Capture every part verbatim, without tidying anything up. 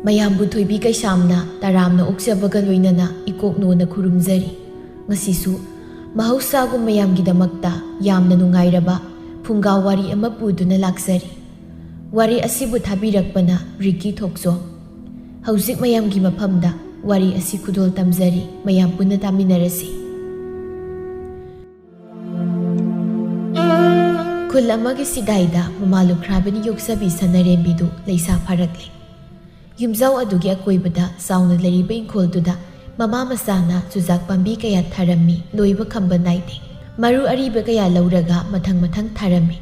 ꯃꯌꯥꯝꯕꯨ ꯊꯣꯏꯕꯤ ꯀꯩꯁꯥꯝꯅ ꯇꯔꯥꯝꯅ ꯑꯣꯛꯆꯕꯒ ꯂꯣꯏꯅꯅ ꯏꯀꯣꯛꯅꯣꯅ ꯈꯨꯔꯨꯝꯖꯔꯤ꯫ ꯉꯁꯤꯁꯨ ꯃꯍꯧꯁꯥꯒꯨꯝ ꯃꯌꯥꯝꯒꯤꯗꯃꯛꯇ ꯌꯥꯝꯅ ꯅꯨꯡꯉꯥꯏꯔꯕ ꯐꯨꯡꯒꯥ ꯋꯥꯔꯤ ꯑꯃ ꯄꯨꯗꯨꯅ ꯂꯥꯛꯆꯔꯤ꯫ ꯋꯥꯔꯤ ꯑꯁꯤꯕꯨ ꯊꯥꯕꯤꯔꯛꯄꯅ ꯔꯤꯀꯤ ꯊꯣꯛꯆꯣꯝ꯫ ꯍꯧꯖꯤꯛ ꯃꯌꯥꯝꯒꯤ ꯃꯐꯝꯗ ꯋꯥꯔꯤ ꯑꯁꯤ ꯈꯨꯗꯣꯜ ꯇꯝꯖꯔꯤ, ꯃꯌꯥꯝ ꯄꯨꯟꯅ ꯇꯥꯃꯤꯟꯅꯔꯁꯤ꯫ ꯈꯨꯜ ꯑꯃꯒꯤ ꯁꯤꯗꯥꯏꯗ ꯃꯃꯥ ꯂꯨꯈ꯭ꯔꯥꯕꯤꯅ ꯌꯣꯛꯆꯕꯤ ꯁꯅꯔꯦꯝꯕꯤꯗꯨ ꯂꯩꯁꯥ ꯐꯥꯔꯛꯂꯦ꯫ ꯌꯨꯝꯖꯥꯎ ꯑꯗꯨꯒꯤ ꯑꯀꯣꯏꯕꯗ ꯆꯥꯎꯅ ꯂꯩꯔꯤꯕ ꯏꯪꯈꯣꯜꯗꯨꯗ ꯃꯃꯥ ꯃꯆꯥꯅ ꯆꯨꯖꯥꯛ ꯄꯥꯝꯕꯤ ꯀꯌꯥ ꯊꯥꯔꯝꯃꯤ, ꯂꯣꯏꯕ ꯈꯝꯕ ꯅꯥꯏꯗꯦ꯫ ꯃꯔꯨ ꯑꯔꯤꯕ ꯀꯌꯥ ꯂꯧꯔꯒ ꯃꯊꯪ ꯃꯊꯪ ꯊꯥꯔꯝꯃꯤ꯫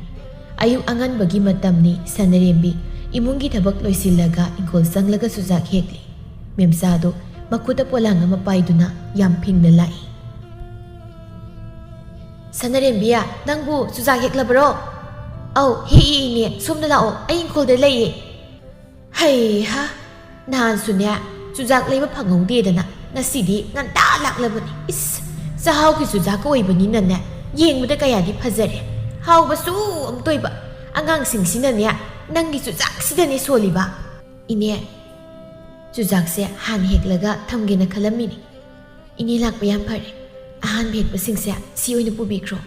ꯑꯌꯨꯛ ꯑꯉꯟꯕꯒꯤ ꯃꯇꯝꯅꯤ, ꯁꯅꯔꯦꯝꯕꯤ ꯏꯃꯨꯡꯒꯤ ꯊꯕꯛ ꯂꯣꯏꯁꯤꯜꯂꯒ ꯏꯪꯈꯣꯜ ꯆꯪꯂꯒ ꯆꯨꯖꯥꯛ ꯍꯦꯛꯂꯤ꯫ ꯃꯦꯝꯆꯥꯗꯨ ꯃꯈꯨꯠꯇ ꯄꯣꯂꯥꯡ ꯑꯃ ꯄꯥꯏꯗꯨꯅ ꯌꯥꯝ ꯐꯤꯡꯅ ꯂꯥꯛꯏ꯫ "ꯁꯅꯔꯦꯝꯕꯤ, ꯅꯪꯕꯨ ꯆꯨꯖꯥꯛ ꯍꯦꯛꯂꯕꯔꯣ?" "ꯑꯧ, ꯍꯦꯛꯏ ꯏꯅꯦ, ꯁꯣꯝꯗ ꯂꯥꯛꯑꯣ, ꯑꯩ ꯏꯪꯈꯣꯜꯗ ꯂꯩꯌꯦ꯫" "ꯍꯩꯍꯥ, ꯅꯍꯥꯟꯁꯨꯅꯦ ꯆꯨꯖꯥꯛ ꯂꯩꯕ ꯐꯪꯍꯧꯗꯦꯗꯅ ꯉꯁꯤꯗꯤ ꯉꯟꯇꯥ ꯂꯥꯛꯂꯕꯅꯤ꯫ ꯏꯁ, ꯆꯥꯛꯍꯥꯎꯒꯤ ꯆꯨꯖꯥꯛꯀ ꯑꯣꯏꯕꯅꯤꯅꯅꯦ, ꯌꯦꯡꯕꯗ ꯀꯌꯥꯗꯤ ꯐꯖꯔꯦ, ꯍꯥꯎꯕꯁꯨ ꯑꯃꯨꯛꯇꯣꯏꯕ꯫ ꯑꯉꯥꯡꯁꯤꯡꯁꯤꯅꯅꯦ ꯅꯪꯒꯤ ꯆꯨꯖꯥꯛꯁꯤꯗꯅꯦ ꯁꯣꯜꯂꯤꯕ꯫" "ꯏꯅꯦ, ꯆꯨꯖꯥꯛꯁꯦ ꯍꯥꯟꯅ ꯍꯦꯛꯂꯒ ꯊꯝꯒꯦꯅ ꯈꯜꯂꯝꯃꯤꯅꯤ꯫ ꯏꯅꯦ ꯂꯥꯛꯄ ꯌꯥꯝ ꯐꯔꯦ꯫ ꯑꯍꯥꯟꯕ ꯍꯦꯛꯄꯁꯤꯡꯁꯦ ꯁꯤ ꯑꯣꯏꯅ ꯄꯨꯕꯤꯈ꯭ꯔꯣ꯫"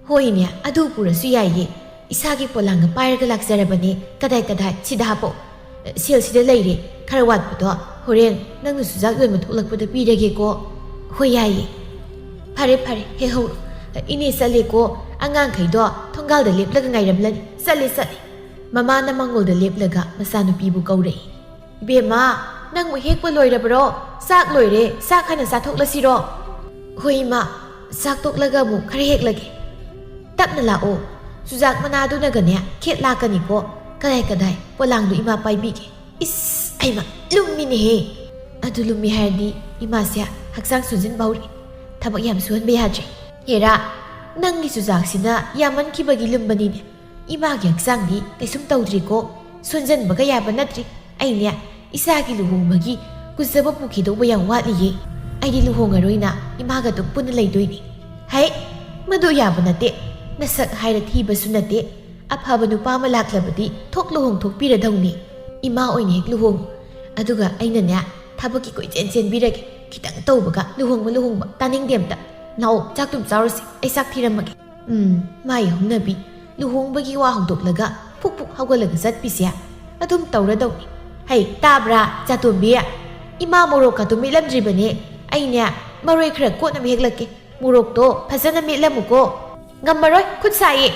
"ꯍꯣꯏꯅꯦ, ꯑꯗꯨ ꯄꯨꯔꯁꯨ ꯌꯥꯏꯌꯦ꯫ ꯏꯁꯥꯒꯤ ꯄꯣꯂꯥꯡꯒ ꯄꯥꯏꯔꯒ ꯂꯥꯛꯆꯔꯕꯅꯦ꯫ ꯀꯗꯥꯏ, ꯀꯗꯥꯏ? ꯁꯤꯗ ꯍꯥꯞꯄꯣ꯫ ꯁꯦꯜꯁꯤꯗ ꯂꯩꯔꯦ꯫ ꯈꯔ ꯋꯥꯠꯄꯗꯣ ꯍꯣꯔꯦꯟ ꯅꯪꯅ ꯆꯨꯖꯥꯛ ꯌꯣꯟꯕ ꯊꯣꯛꯂꯛꯄꯗ ꯄꯤꯔꯒꯦꯀꯣ꯫" "ꯍꯣꯏ, ꯌꯥꯏꯌꯦ꯫" "ꯐꯔꯦ, ꯐꯔꯦ, ꯍꯦꯛꯍꯧꯔꯣ꯫ ꯏꯅꯦ ꯆꯠꯂꯦꯀꯣ꯫ ꯑꯉꯥꯡꯈꯩꯗꯣ ꯊꯣꯡꯒꯥꯜꯗ ꯂꯦꯞꯂꯒ ꯉꯥꯏꯔꯝꯂꯅꯤ꯫ ꯆꯠꯂꯦ, ꯆꯠꯂꯦ꯫" ꯃꯃꯥꯅ ꯃꯉꯣꯜꯗ ꯂꯦꯞꯂꯒ ꯃꯆꯥꯅꯨꯄꯤꯕꯨ ꯀꯧꯔꯛꯏ꯫ "ꯏꯕꯦꯝꯃ, ꯅꯪꯕꯨ ꯍꯦꯛꯄ ꯂꯣꯏꯔꯕ꯭ꯔꯣ? ꯆꯥꯛ ꯂꯣꯏꯔꯦ, ꯆꯥꯛ ꯍꯥꯟꯅ ꯆꯥꯊꯣꯛꯂꯁꯤꯔꯣ?" "ꯍꯣꯏ ꯏꯃꯥ, ꯆꯥꯛ ꯇꯣꯛꯂꯒ ꯑꯃꯨꯛ ꯈꯔ ꯍꯦꯛꯂꯒꯦ꯫" "ꯇꯞꯅ ꯂꯥꯛꯑꯣ, ꯆꯨꯖꯥꯛ ꯃꯅꯥꯗꯨꯅꯒꯅꯦ ꯈꯦꯠ ꯂꯥꯛꯀꯅꯤꯀꯣ꯫ ꯀꯗꯥꯏ ꯀꯗꯥꯏ? ꯄꯣꯂꯥꯡꯗꯣ ꯏꯃꯥ ꯄꯥꯏꯕꯤꯒꯦ꯫" "ꯏꯁ, ꯑꯩꯃ, ꯂꯨꯝꯃꯤꯅꯦꯍꯦ꯫" "ꯑꯗꯨ ꯂꯨꯝꯃꯤ ꯍꯥꯏꯔꯗꯤ ꯏꯃꯥꯁꯦ ꯍꯛꯆꯥꯡ ꯁꯣꯟꯖꯤꯟꯕ ꯍꯧꯔꯦ꯫ ꯊꯕꯛ ꯌꯥꯝ ꯁꯨꯍꯟꯕ ꯌꯥꯗ꯭ꯔꯦ꯫" "ꯍꯦꯔꯥ, ꯅꯪꯒꯤ ꯆꯨꯖꯥꯛꯁꯤꯅ ꯌꯥꯝꯃꯟꯈꯤꯕꯒꯤ ꯂꯨꯝꯕꯅꯤꯅꯦ꯫ ꯏꯃꯥꯒꯤ ꯍꯛꯆꯥꯡꯗꯤ ꯀꯩꯁꯨꯝ ꯇꯧꯗ꯭ꯔꯤꯀꯣ, ꯁꯣꯟꯖꯟꯕꯒ ꯌꯥꯕ ꯅꯠꯇ꯭ꯔꯤ꯫ ꯑꯩꯅꯦ ꯏꯆꯥꯒꯤ ꯂꯨꯍꯣꯡꯕꯒꯤ ꯀꯨꯆꯕ ꯄꯨꯈꯤꯗꯧꯕ ꯌꯥꯝ ꯋꯥꯠꯂꯤꯌꯦ꯫ ꯑꯩꯗꯤ ꯂꯨꯍꯣꯡꯉꯔꯣꯏꯅ ꯏꯃꯥꯒ ꯑꯗꯨꯝ ꯄꯨꯟꯅ ꯂꯩꯗꯣꯏꯅꯤ꯫" "ꯍꯩ, ꯃꯗꯨ ꯌꯥꯕ ꯅꯠꯇꯦ꯫ ꯅꯁꯛ ꯍꯥꯏꯔ ꯊꯤꯕꯁꯨ ꯅꯠꯇꯦ꯫ ꯑꯐꯕ ꯅꯨꯄꯥ ꯑꯃ ꯂꯥꯛꯂꯕꯗꯤ ꯊꯣꯛ ꯂꯨꯍꯣꯡꯊꯣꯛꯄꯤꯔꯗꯧꯅꯤ꯫ ꯏꯃꯥ ꯑꯣꯏꯅ ꯍꯦꯛ ꯂꯨꯍꯣꯡꯉꯨ꯫ ꯑꯗꯨꯒ ꯑꯩꯅꯅꯦ, ꯊꯕꯛꯀꯤ ꯀꯣꯏꯆꯦꯟ ꯆꯦꯟꯕꯤꯔꯒꯦ꯫ ꯈꯤꯇꯪ ꯇꯧꯕꯒ ꯂꯨꯍꯣꯡꯕ ꯂꯨꯍꯣꯡꯕ ꯇꯥꯅꯤꯡꯗꯦ ꯑꯝꯇ꯫ ꯂꯥꯛꯑꯣ, ꯆꯥꯛꯇꯨꯝ ꯆꯥꯔꯨꯁꯤ, ꯑꯩ ꯆꯥꯛ ꯊꯤꯔꯝꯃꯒꯦ꯫ ꯎꯝ, ꯃꯥꯏ ꯍꯧꯅꯕꯤ꯫ ꯂꯨꯍꯣꯡꯕꯒꯤ ꯋꯥ ꯍꯧꯗꯣꯛꯂꯒ ꯐꯨꯛ ꯐꯨꯛ ꯍꯧꯒꯠꯂꯒ ꯆꯠꯄꯤꯁꯦ ꯑꯗꯨꯝ ꯇꯧꯔꯗꯧꯅꯤ꯫ ꯍꯩ, ꯇꯥꯕ꯭ꯔꯥ, ꯆꯥꯇꯣꯝꯕꯤ? ꯏꯃꯥ ꯃꯣꯔꯣꯛꯀꯗꯣ ꯃꯦꯠꯂꯝꯗ꯭ꯔꯤꯕꯅꯦ꯫ ꯑꯩꯅꯦ, ꯃꯔꯣꯏ ꯈꯔ ꯀꯣꯟꯅ ꯍꯦꯛꯂꯛꯀꯦ꯫ ꯃꯣꯔꯣꯛꯇꯣ ꯐꯖꯅ ꯃꯦꯠꯂꯝꯃꯨꯀꯣ꯫ ꯉꯝꯃꯔꯣꯏ, ꯈꯨꯠ ꯁꯥꯏꯌꯦ꯫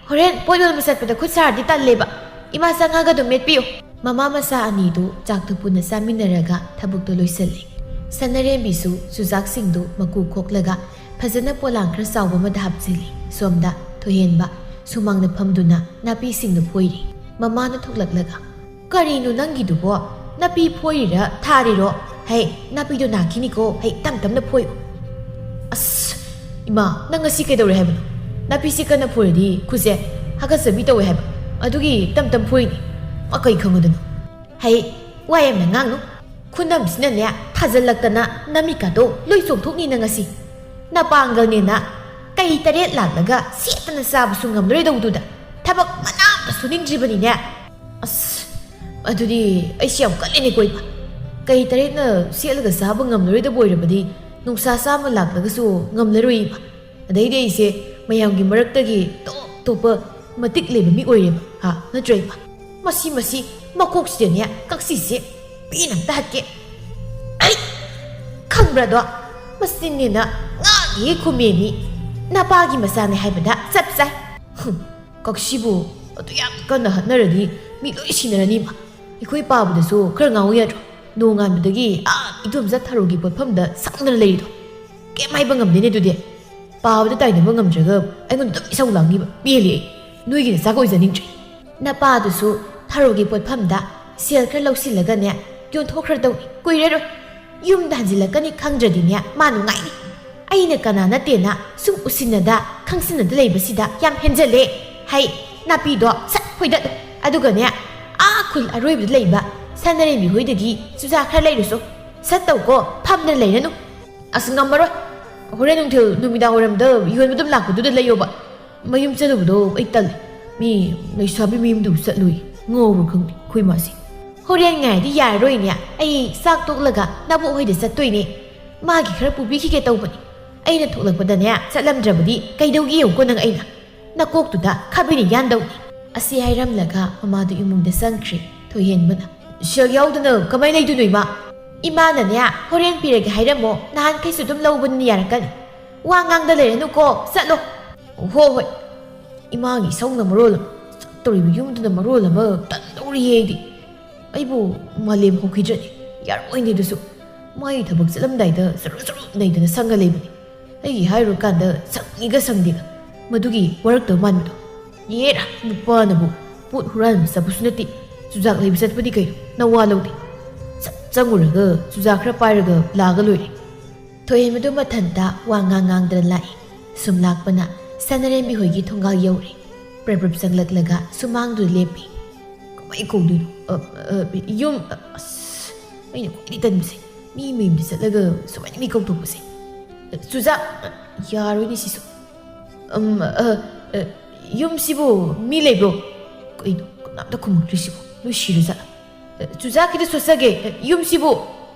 ꯍꯣꯔꯦꯟ ꯄꯣꯠ ꯌꯣꯟꯕ ꯆꯠꯄꯗ ꯈꯨꯠ ꯁꯥꯔꯗꯤ ꯇꯜꯂꯦꯕ꯫ ꯏꯃꯥ ꯆꯪꯉꯒ ꯑꯗꯨꯝ ꯃꯦꯠꯄꯤꯌꯨ꯫ ꯃꯃꯥ ꯃꯆꯥ ꯑꯅꯤꯗꯨ ꯆꯥꯛꯇꯨ ꯄꯨꯟꯅ ꯆꯥꯃꯤꯟꯅꯔꯒ ꯊꯕꯛꯇꯨ ꯂꯣꯏꯁꯤꯜꯂꯤ꯫ ꯁꯅꯔꯦꯝꯕꯤꯁꯨ ꯆꯨꯖꯥꯛꯁꯤꯡꯗꯨ ꯃꯀꯨ ꯈꯣꯛꯂꯒ ꯐꯖꯅ ꯄꯣꯂꯥꯡ ꯈꯔ ꯆꯥꯎꯕ ꯑꯃꯗ ꯍꯥꯞꯆꯤꯜꯂꯤ꯫ ꯁꯣꯝꯗ ꯊꯣꯏꯍꯦꯟꯕ ꯁꯨꯃꯥꯡꯗ ꯐꯝꯗꯨꯅ ꯅꯥꯄꯤꯁꯤꯡꯗꯨ ꯐꯣꯏꯔꯤ꯫ ꯃꯃꯥꯅ ꯊꯣꯛꯂꯛꯂꯒ, "ꯀꯔꯤꯅꯣ ꯅꯪꯒꯤꯗꯨꯕꯣ? ꯅꯥꯄꯤ ꯐꯣꯏꯔꯤꯔ ꯊꯥꯔꯤꯔꯣ? ꯍꯩ, ꯅꯥꯄꯤꯗꯣ ꯅꯥꯈꯤꯅꯤꯀꯣ꯫ ꯍꯩ, ꯇꯝ ꯇꯝꯅ ꯐꯣꯏꯌꯨ꯫" "ꯑꯁ, ꯏꯃꯥ, ꯅꯪ ꯉꯁꯤ ꯀꯩꯗꯧꯔꯦ ꯍꯥꯏꯕꯅꯣ? ꯅꯥꯄꯤꯁꯦ ꯀꯟꯅ ꯐꯣꯏꯔꯗꯤ ꯈꯨꯠꯁꯦ ꯍꯥꯒꯠꯆꯕꯤ ꯇꯧꯋꯦ ꯍꯥꯏꯕ꯫ ꯑꯗꯨꯒꯤ ꯇꯝ ꯇꯝ ꯐꯣꯏꯔꯤꯅꯤ꯫ ꯃꯥ ꯀꯩ ꯈꯪꯉꯗꯅꯣ?" "ꯍꯩ, ꯋꯥ ꯌꯥꯝꯅ ꯉꯥꯡꯅꯨ꯫ ꯈꯨꯅꯝꯁꯤꯅꯅꯦ ꯊꯥꯖꯤꯜꯂꯛꯇꯅ ꯅꯃꯤꯠꯀꯥꯗꯣ ꯂꯣꯏ ꯆꯣꯡꯊꯣꯛꯅꯤ ꯅꯪ ꯉꯁꯤ꯫ ꯅꯄꯥꯡꯒꯜꯅꯦꯅ ꯀꯩ ꯇꯔꯦꯠ ꯂꯥꯛꯂꯒ ꯁꯦꯠꯇꯅ ꯆꯥꯕꯁꯨ ꯉꯝꯂꯔꯣꯏꯗꯧꯗꯨꯗ ꯊꯕꯛ ꯃꯅꯥ ꯑꯝꯇ ꯁꯨꯅꯤꯡꯗ꯭ꯔꯤꯕꯅꯤꯅꯦ꯫" "ꯑꯁ, ꯑꯗꯨꯗꯤ ꯑꯩꯁꯤ ꯌꯥꯝ ꯀꯜꯂꯦꯅꯦ ꯀꯣꯏꯕ꯫ ꯀꯩ ꯇꯔꯦꯠꯅ ꯁꯦꯠꯂꯒ ꯆꯥꯕ ꯉꯝꯂꯔꯣꯏꯗꯕ ꯑꯣꯏꯔꯕꯗꯤ ꯅꯨꯡꯁꯥ ꯆꯥꯝꯃ ꯂꯥꯛꯂꯒꯁꯨ ꯉꯝꯂꯔꯣꯏ ꯏꯃꯥ꯫ ꯑꯗꯩꯗꯤ ꯑꯩꯁꯦ ꯃꯌꯥꯝꯒꯤ ꯃꯔꯛꯇꯒꯤ ꯇꯣꯞ ꯇꯣꯞꯄ ꯃꯇꯤꯛ ꯂꯩꯕ ꯃꯤ ꯑꯣꯏꯔꯦꯕ, ꯍꯥ, ꯅꯠꯇ꯭ꯔꯣ ꯏꯃꯥ? ꯃꯁꯤ, ꯃꯁꯤ, ꯃꯀꯣꯛꯁꯤꯗꯅꯦ ꯀꯛꯆꯤꯁꯦ ꯄꯦꯟꯅ ꯑꯝꯇ ꯍꯠꯀꯦ꯫ ꯑꯩ ꯈꯪꯕ꯭ꯔꯥꯗꯣ? ꯃꯁꯤꯅꯦꯅ ꯉꯥꯡꯉꯤ ꯈꯨꯝꯃꯦꯅꯤ꯫ ꯅꯄꯥꯒꯤ ꯃꯆꯥꯅꯦ ꯍꯥꯏꯕꯗ ꯆꯞ ꯆꯥꯏ꯫ ꯍꯨꯝ, ꯀꯛꯁꯤꯕꯨ ꯑꯗꯨ ꯌꯥꯝ ꯀꯟꯅ ꯍꯠꯅꯔꯗꯤ ꯃꯤ ꯂꯣꯏ ꯁꯤꯟꯅꯔꯅꯤꯕ꯫ ꯑꯩꯈꯣꯏ ꯄꯥꯕꯗꯁꯨ ꯈꯔ ꯉꯥꯡꯉꯨ ꯌꯥꯗ꯭ꯔꯣ? ꯅꯣꯡꯉꯥꯟꯕꯗꯒꯤ ꯑꯥ ꯏꯗꯣꯝꯆꯥ ꯊꯔꯣꯒꯤ ꯄꯣꯠꯐꯝꯗ ꯁꯪꯗꯅ ꯂꯩꯔꯤꯗꯣ꯫ ꯀꯩꯝ ꯍꯥꯏꯕ ꯉꯝꯗꯦꯅꯦ ꯑꯗꯨꯗꯤ꯫ ꯄꯥꯕꯗ ꯇꯥꯏꯅꯕ ꯉꯝꯗ꯭ꯔꯒ ꯑꯩꯉꯣꯟꯗ ꯑꯗꯨꯝ ꯏꯁꯧ ꯂꯥꯡꯉꯤꯕ꯫ ꯄꯦꯜꯂꯦ ꯑꯩ꯫ ꯅꯣꯏꯒꯤ ꯅꯆꯥꯒ ꯑꯣꯏꯖꯅꯤꯡꯗ꯭ꯔꯦ꯫ ꯅꯄꯥꯗꯨꯁꯨ ꯊꯔꯣꯒꯤ ꯄꯣꯠꯐꯝꯗ ꯁꯦꯜ ꯈꯔ ꯂꯧꯁꯤꯜꯂꯒꯅꯦ ꯌꯣꯟꯊꯣꯛꯈ꯭ꯔꯗꯧꯅꯤ꯫ ꯀꯨꯏꯔꯔꯣꯏ꯫ ꯌꯨꯝꯗ ꯍꯟꯖꯤꯜꯂꯛꯀꯅꯤ ꯈꯪꯗ꯭ꯔꯗꯤꯅꯦ ꯃꯥ ꯅꯨꯡꯉꯥꯏꯅꯤ꯫ ꯑꯩꯅ ꯀꯅꯥ ꯅꯠꯇꯦꯅ ꯁꯨꯝ ꯎꯁꯤꯟꯅꯗ ꯈꯪꯁꯤꯟꯅꯗ ꯂꯩꯕꯁꯤꯗ ꯌꯥꯝ ꯍꯦꯟꯖꯜꯂꯦ꯫ ꯍꯩ, ꯅꯥꯄꯤꯗꯣ ꯁꯠ ꯐꯣꯏꯗꯠꯂꯨ꯫ ꯑꯗꯨꯒꯅꯦ, ꯑꯥ ꯈꯨꯜ ꯑꯔꯣꯏꯕꯗ ꯂꯩꯕ ꯁꯅꯔꯦꯝꯕꯤ ꯍꯣꯏꯗꯒꯤ ꯆꯨꯖꯥꯛ ꯈꯔ ꯂꯩꯔꯨꯁꯣ꯫ ꯁꯠ ꯇꯧꯀꯣ, ꯐꯝꯗꯅ ꯂꯩꯔꯅꯨ꯫ ꯑꯁ, ꯉꯝꯃꯔꯣꯏ꯫ ꯍꯣꯔꯦꯟ ꯅꯨꯡꯊꯤꯜ ꯅꯨꯃꯤꯗꯥꯡ ꯋꯥꯏꯔꯝꯗ ꯌꯣꯟꯕ ꯑꯗꯨꯝ ꯂꯥꯛꯄꯗꯨꯗ ꯂꯩꯌꯣꯕ꯫ ꯃꯌꯨꯝ ꯆꯠꯂꯨꯕꯗꯣ ꯑꯩ ꯇꯜꯂꯦ꯫ ꯃꯤ ꯂꯩꯁꯥꯕꯤ ꯃꯌꯨꯝꯗꯨꯕꯨ ꯆꯠꯂꯨꯏ꯫ ꯉꯥꯎꯕ꯭ꯔꯥ ꯈꯪꯗꯦ ꯑꯩꯈꯣꯏ ꯃꯥꯁꯦ꯫ "ꯍꯣꯔꯦꯟ ꯉꯥꯏꯔꯗꯤ ꯌꯥꯔꯔꯣꯏꯅꯦ, ꯑꯩ ꯆꯥꯛ ꯇꯣꯛꯂꯒ ꯅꯕꯣꯛ ꯍꯣꯏꯗ ꯆꯠꯇꯣꯏꯅꯦ꯫ ꯃꯥꯒꯤ ꯈꯔ ꯄꯨꯕꯤꯈꯤꯒꯦ ꯇꯧꯕꯅꯤ꯫ ꯑꯩꯅ ꯊꯣꯛꯂꯛꯄꯗꯅꯦ ꯆꯠꯂꯝꯗ꯭ꯔꯕꯗꯤ ꯀꯩꯗꯧꯒꯦ ꯌꯦꯡꯉꯨꯀꯣ ꯅꯪ ꯑꯩꯅ꯫ ꯅꯀꯣꯛꯇꯨꯗ ꯈꯥꯕꯩꯅ ꯌꯥꯟꯗꯧꯅꯤ"꯫ ꯑꯁꯤ ꯍꯥꯏꯔꯝꯂꯒ ꯃꯃꯥꯗꯨ ꯏꯃꯨꯡꯗ ꯆꯪꯈ꯭ꯔꯦ꯫ ꯊꯣꯏꯍꯦꯟꯕꯅ, "ꯁꯦꯜ ꯌꯥꯎꯗꯅ ꯀꯃꯥꯏꯅ ꯂꯩꯗꯣꯏꯅꯣ ꯏꯃꯥ?" "ꯏꯃꯥꯅꯅꯦ ꯍꯣꯔꯦꯟ ꯄꯤꯔꯒꯦ ꯍꯥꯏꯔꯝꯃꯣ, ꯅꯍꯥꯟꯈꯩꯁꯨ ꯑꯗꯨꯝ ꯂꯧꯕꯅꯤꯅ ꯌꯥꯔꯛꯀꯅꯤ꯫ ꯋꯥ ꯉꯥꯡꯗ ꯂꯩꯔꯅꯨꯀꯣ, ꯆꯠꯂꯣ"꯫ "ꯍꯣ ꯍꯣꯏ"꯫ ꯏꯃꯥꯒꯤ ꯏꯁꯧꯅ ꯃꯔꯣꯜ ꯑꯃ, ꯆꯠꯇꯧꯔꯤꯕ ꯌꯨꯝꯗꯨꯅ ꯃꯔꯣꯜ ꯑꯃ ꯇꯟꯗꯧꯔꯤꯌꯦ ꯑꯩꯗꯤ꯫ ꯑꯩꯕꯨ ꯃꯥꯂꯦꯝ ꯍꯧꯈꯤꯗ꯭ꯔꯅꯤ? ꯌꯥꯔꯣꯏꯅꯦ ꯑꯗꯨꯁꯨ꯫ ꯃꯥꯒꯤ ꯊꯕꯛ ꯆꯠꯂꯝꯗꯥꯏꯗ ꯆꯔꯨ ꯆꯔꯨ ꯅꯩꯗꯅ ꯁꯪꯉ ꯂꯩꯕꯅꯤ꯫ ꯑꯩꯒꯤ ꯍꯥꯏꯔꯨꯔꯀꯥꯟꯗ ꯁꯪꯉꯤꯒ ꯁꯪꯗꯦꯒ꯫ ꯃꯗꯨꯒꯤ ꯋꯥꯔꯛꯇꯕ ꯃꯥꯟꯕꯗꯣ꯫ "ꯌꯦꯔꯥ, ꯅꯨꯄꯥꯅꯕꯨ ꯄꯣꯠ ꯍꯨꯔꯥꯟꯕ ꯆꯠꯄꯁꯨ ꯅꯠꯇꯦ꯫ ꯆꯨꯖꯥꯛ ꯂꯩꯕ ꯆꯠꯄꯗꯤ ꯀꯩꯅꯣ? ꯅꯋꯥ ꯂꯧꯗꯦ꯫ ꯆꯞ ꯆꯪꯉꯨꯔꯒ ꯆꯨꯖꯥꯛ ꯈꯔ ꯄꯥꯏꯔꯒ ꯂꯥꯛꯑꯒ ꯂꯣꯏꯔꯦ"꯫ ꯊꯣꯏꯍꯦꯟꯕꯗꯨ ꯃꯊꯟꯇ ꯋꯥ ꯉꯥꯡ ꯉꯥꯡꯗꯅ ꯂꯥꯛꯏ꯫ ꯁꯨꯝ ꯂꯥꯛꯄꯅ ꯁꯅꯥꯔꯦꯝꯕꯤ ꯍꯣꯏꯒꯤ ꯊꯣꯡꯒꯥꯜ ꯌꯧꯔꯦ꯫ ꯄ꯭ꯔꯞ ꯄ꯭ꯔꯞ ꯆꯪꯂꯛꯂꯒ ꯁꯨꯃꯥꯡꯗꯨꯗ ꯂꯦꯞꯄꯤ꯫ "ꯀꯃꯥꯏ ꯀꯧꯗꯣꯏꯅꯣ? ꯑ, ꯑ, ꯌꯨꯝ, ꯑ, ꯑꯁ, ꯑꯩꯅ ꯈ꯭ꯋꯥꯏꯗꯒꯤ ꯇꯟꯕꯁꯦ꯫ ꯃꯤ ꯃꯌꯨꯝꯗ ꯆꯠꯂꯒ ꯁꯨꯃꯥꯏꯅ ꯃꯤ ꯀꯧꯊꯣꯛꯄꯁꯦ꯫ ꯑ, ꯆꯨꯖꯥꯛ, ꯑ, ꯌꯥꯔꯣꯏꯅꯦ ꯁꯤꯁꯨ꯫ ꯑꯝ, ꯑ, ꯑ, ꯌꯨꯝꯁꯤꯕꯨ ꯃꯤ ꯂꯩꯕ꯭ꯔꯣ? ꯀꯩꯅꯣ, ꯀꯅꯥꯝꯇ ꯈꯨꯝꯃꯛꯇ꯭ꯔꯤꯁꯤꯕꯣ? ꯂꯣꯏ ꯁꯤꯔꯖꯥꯠꯂ? ꯑ, ꯆꯨꯖꯥꯛ ꯈꯤꯇ ꯁꯣꯠꯆꯒꯦ꯫ ꯑ, ꯌꯨꯝꯁꯤꯕꯨ?"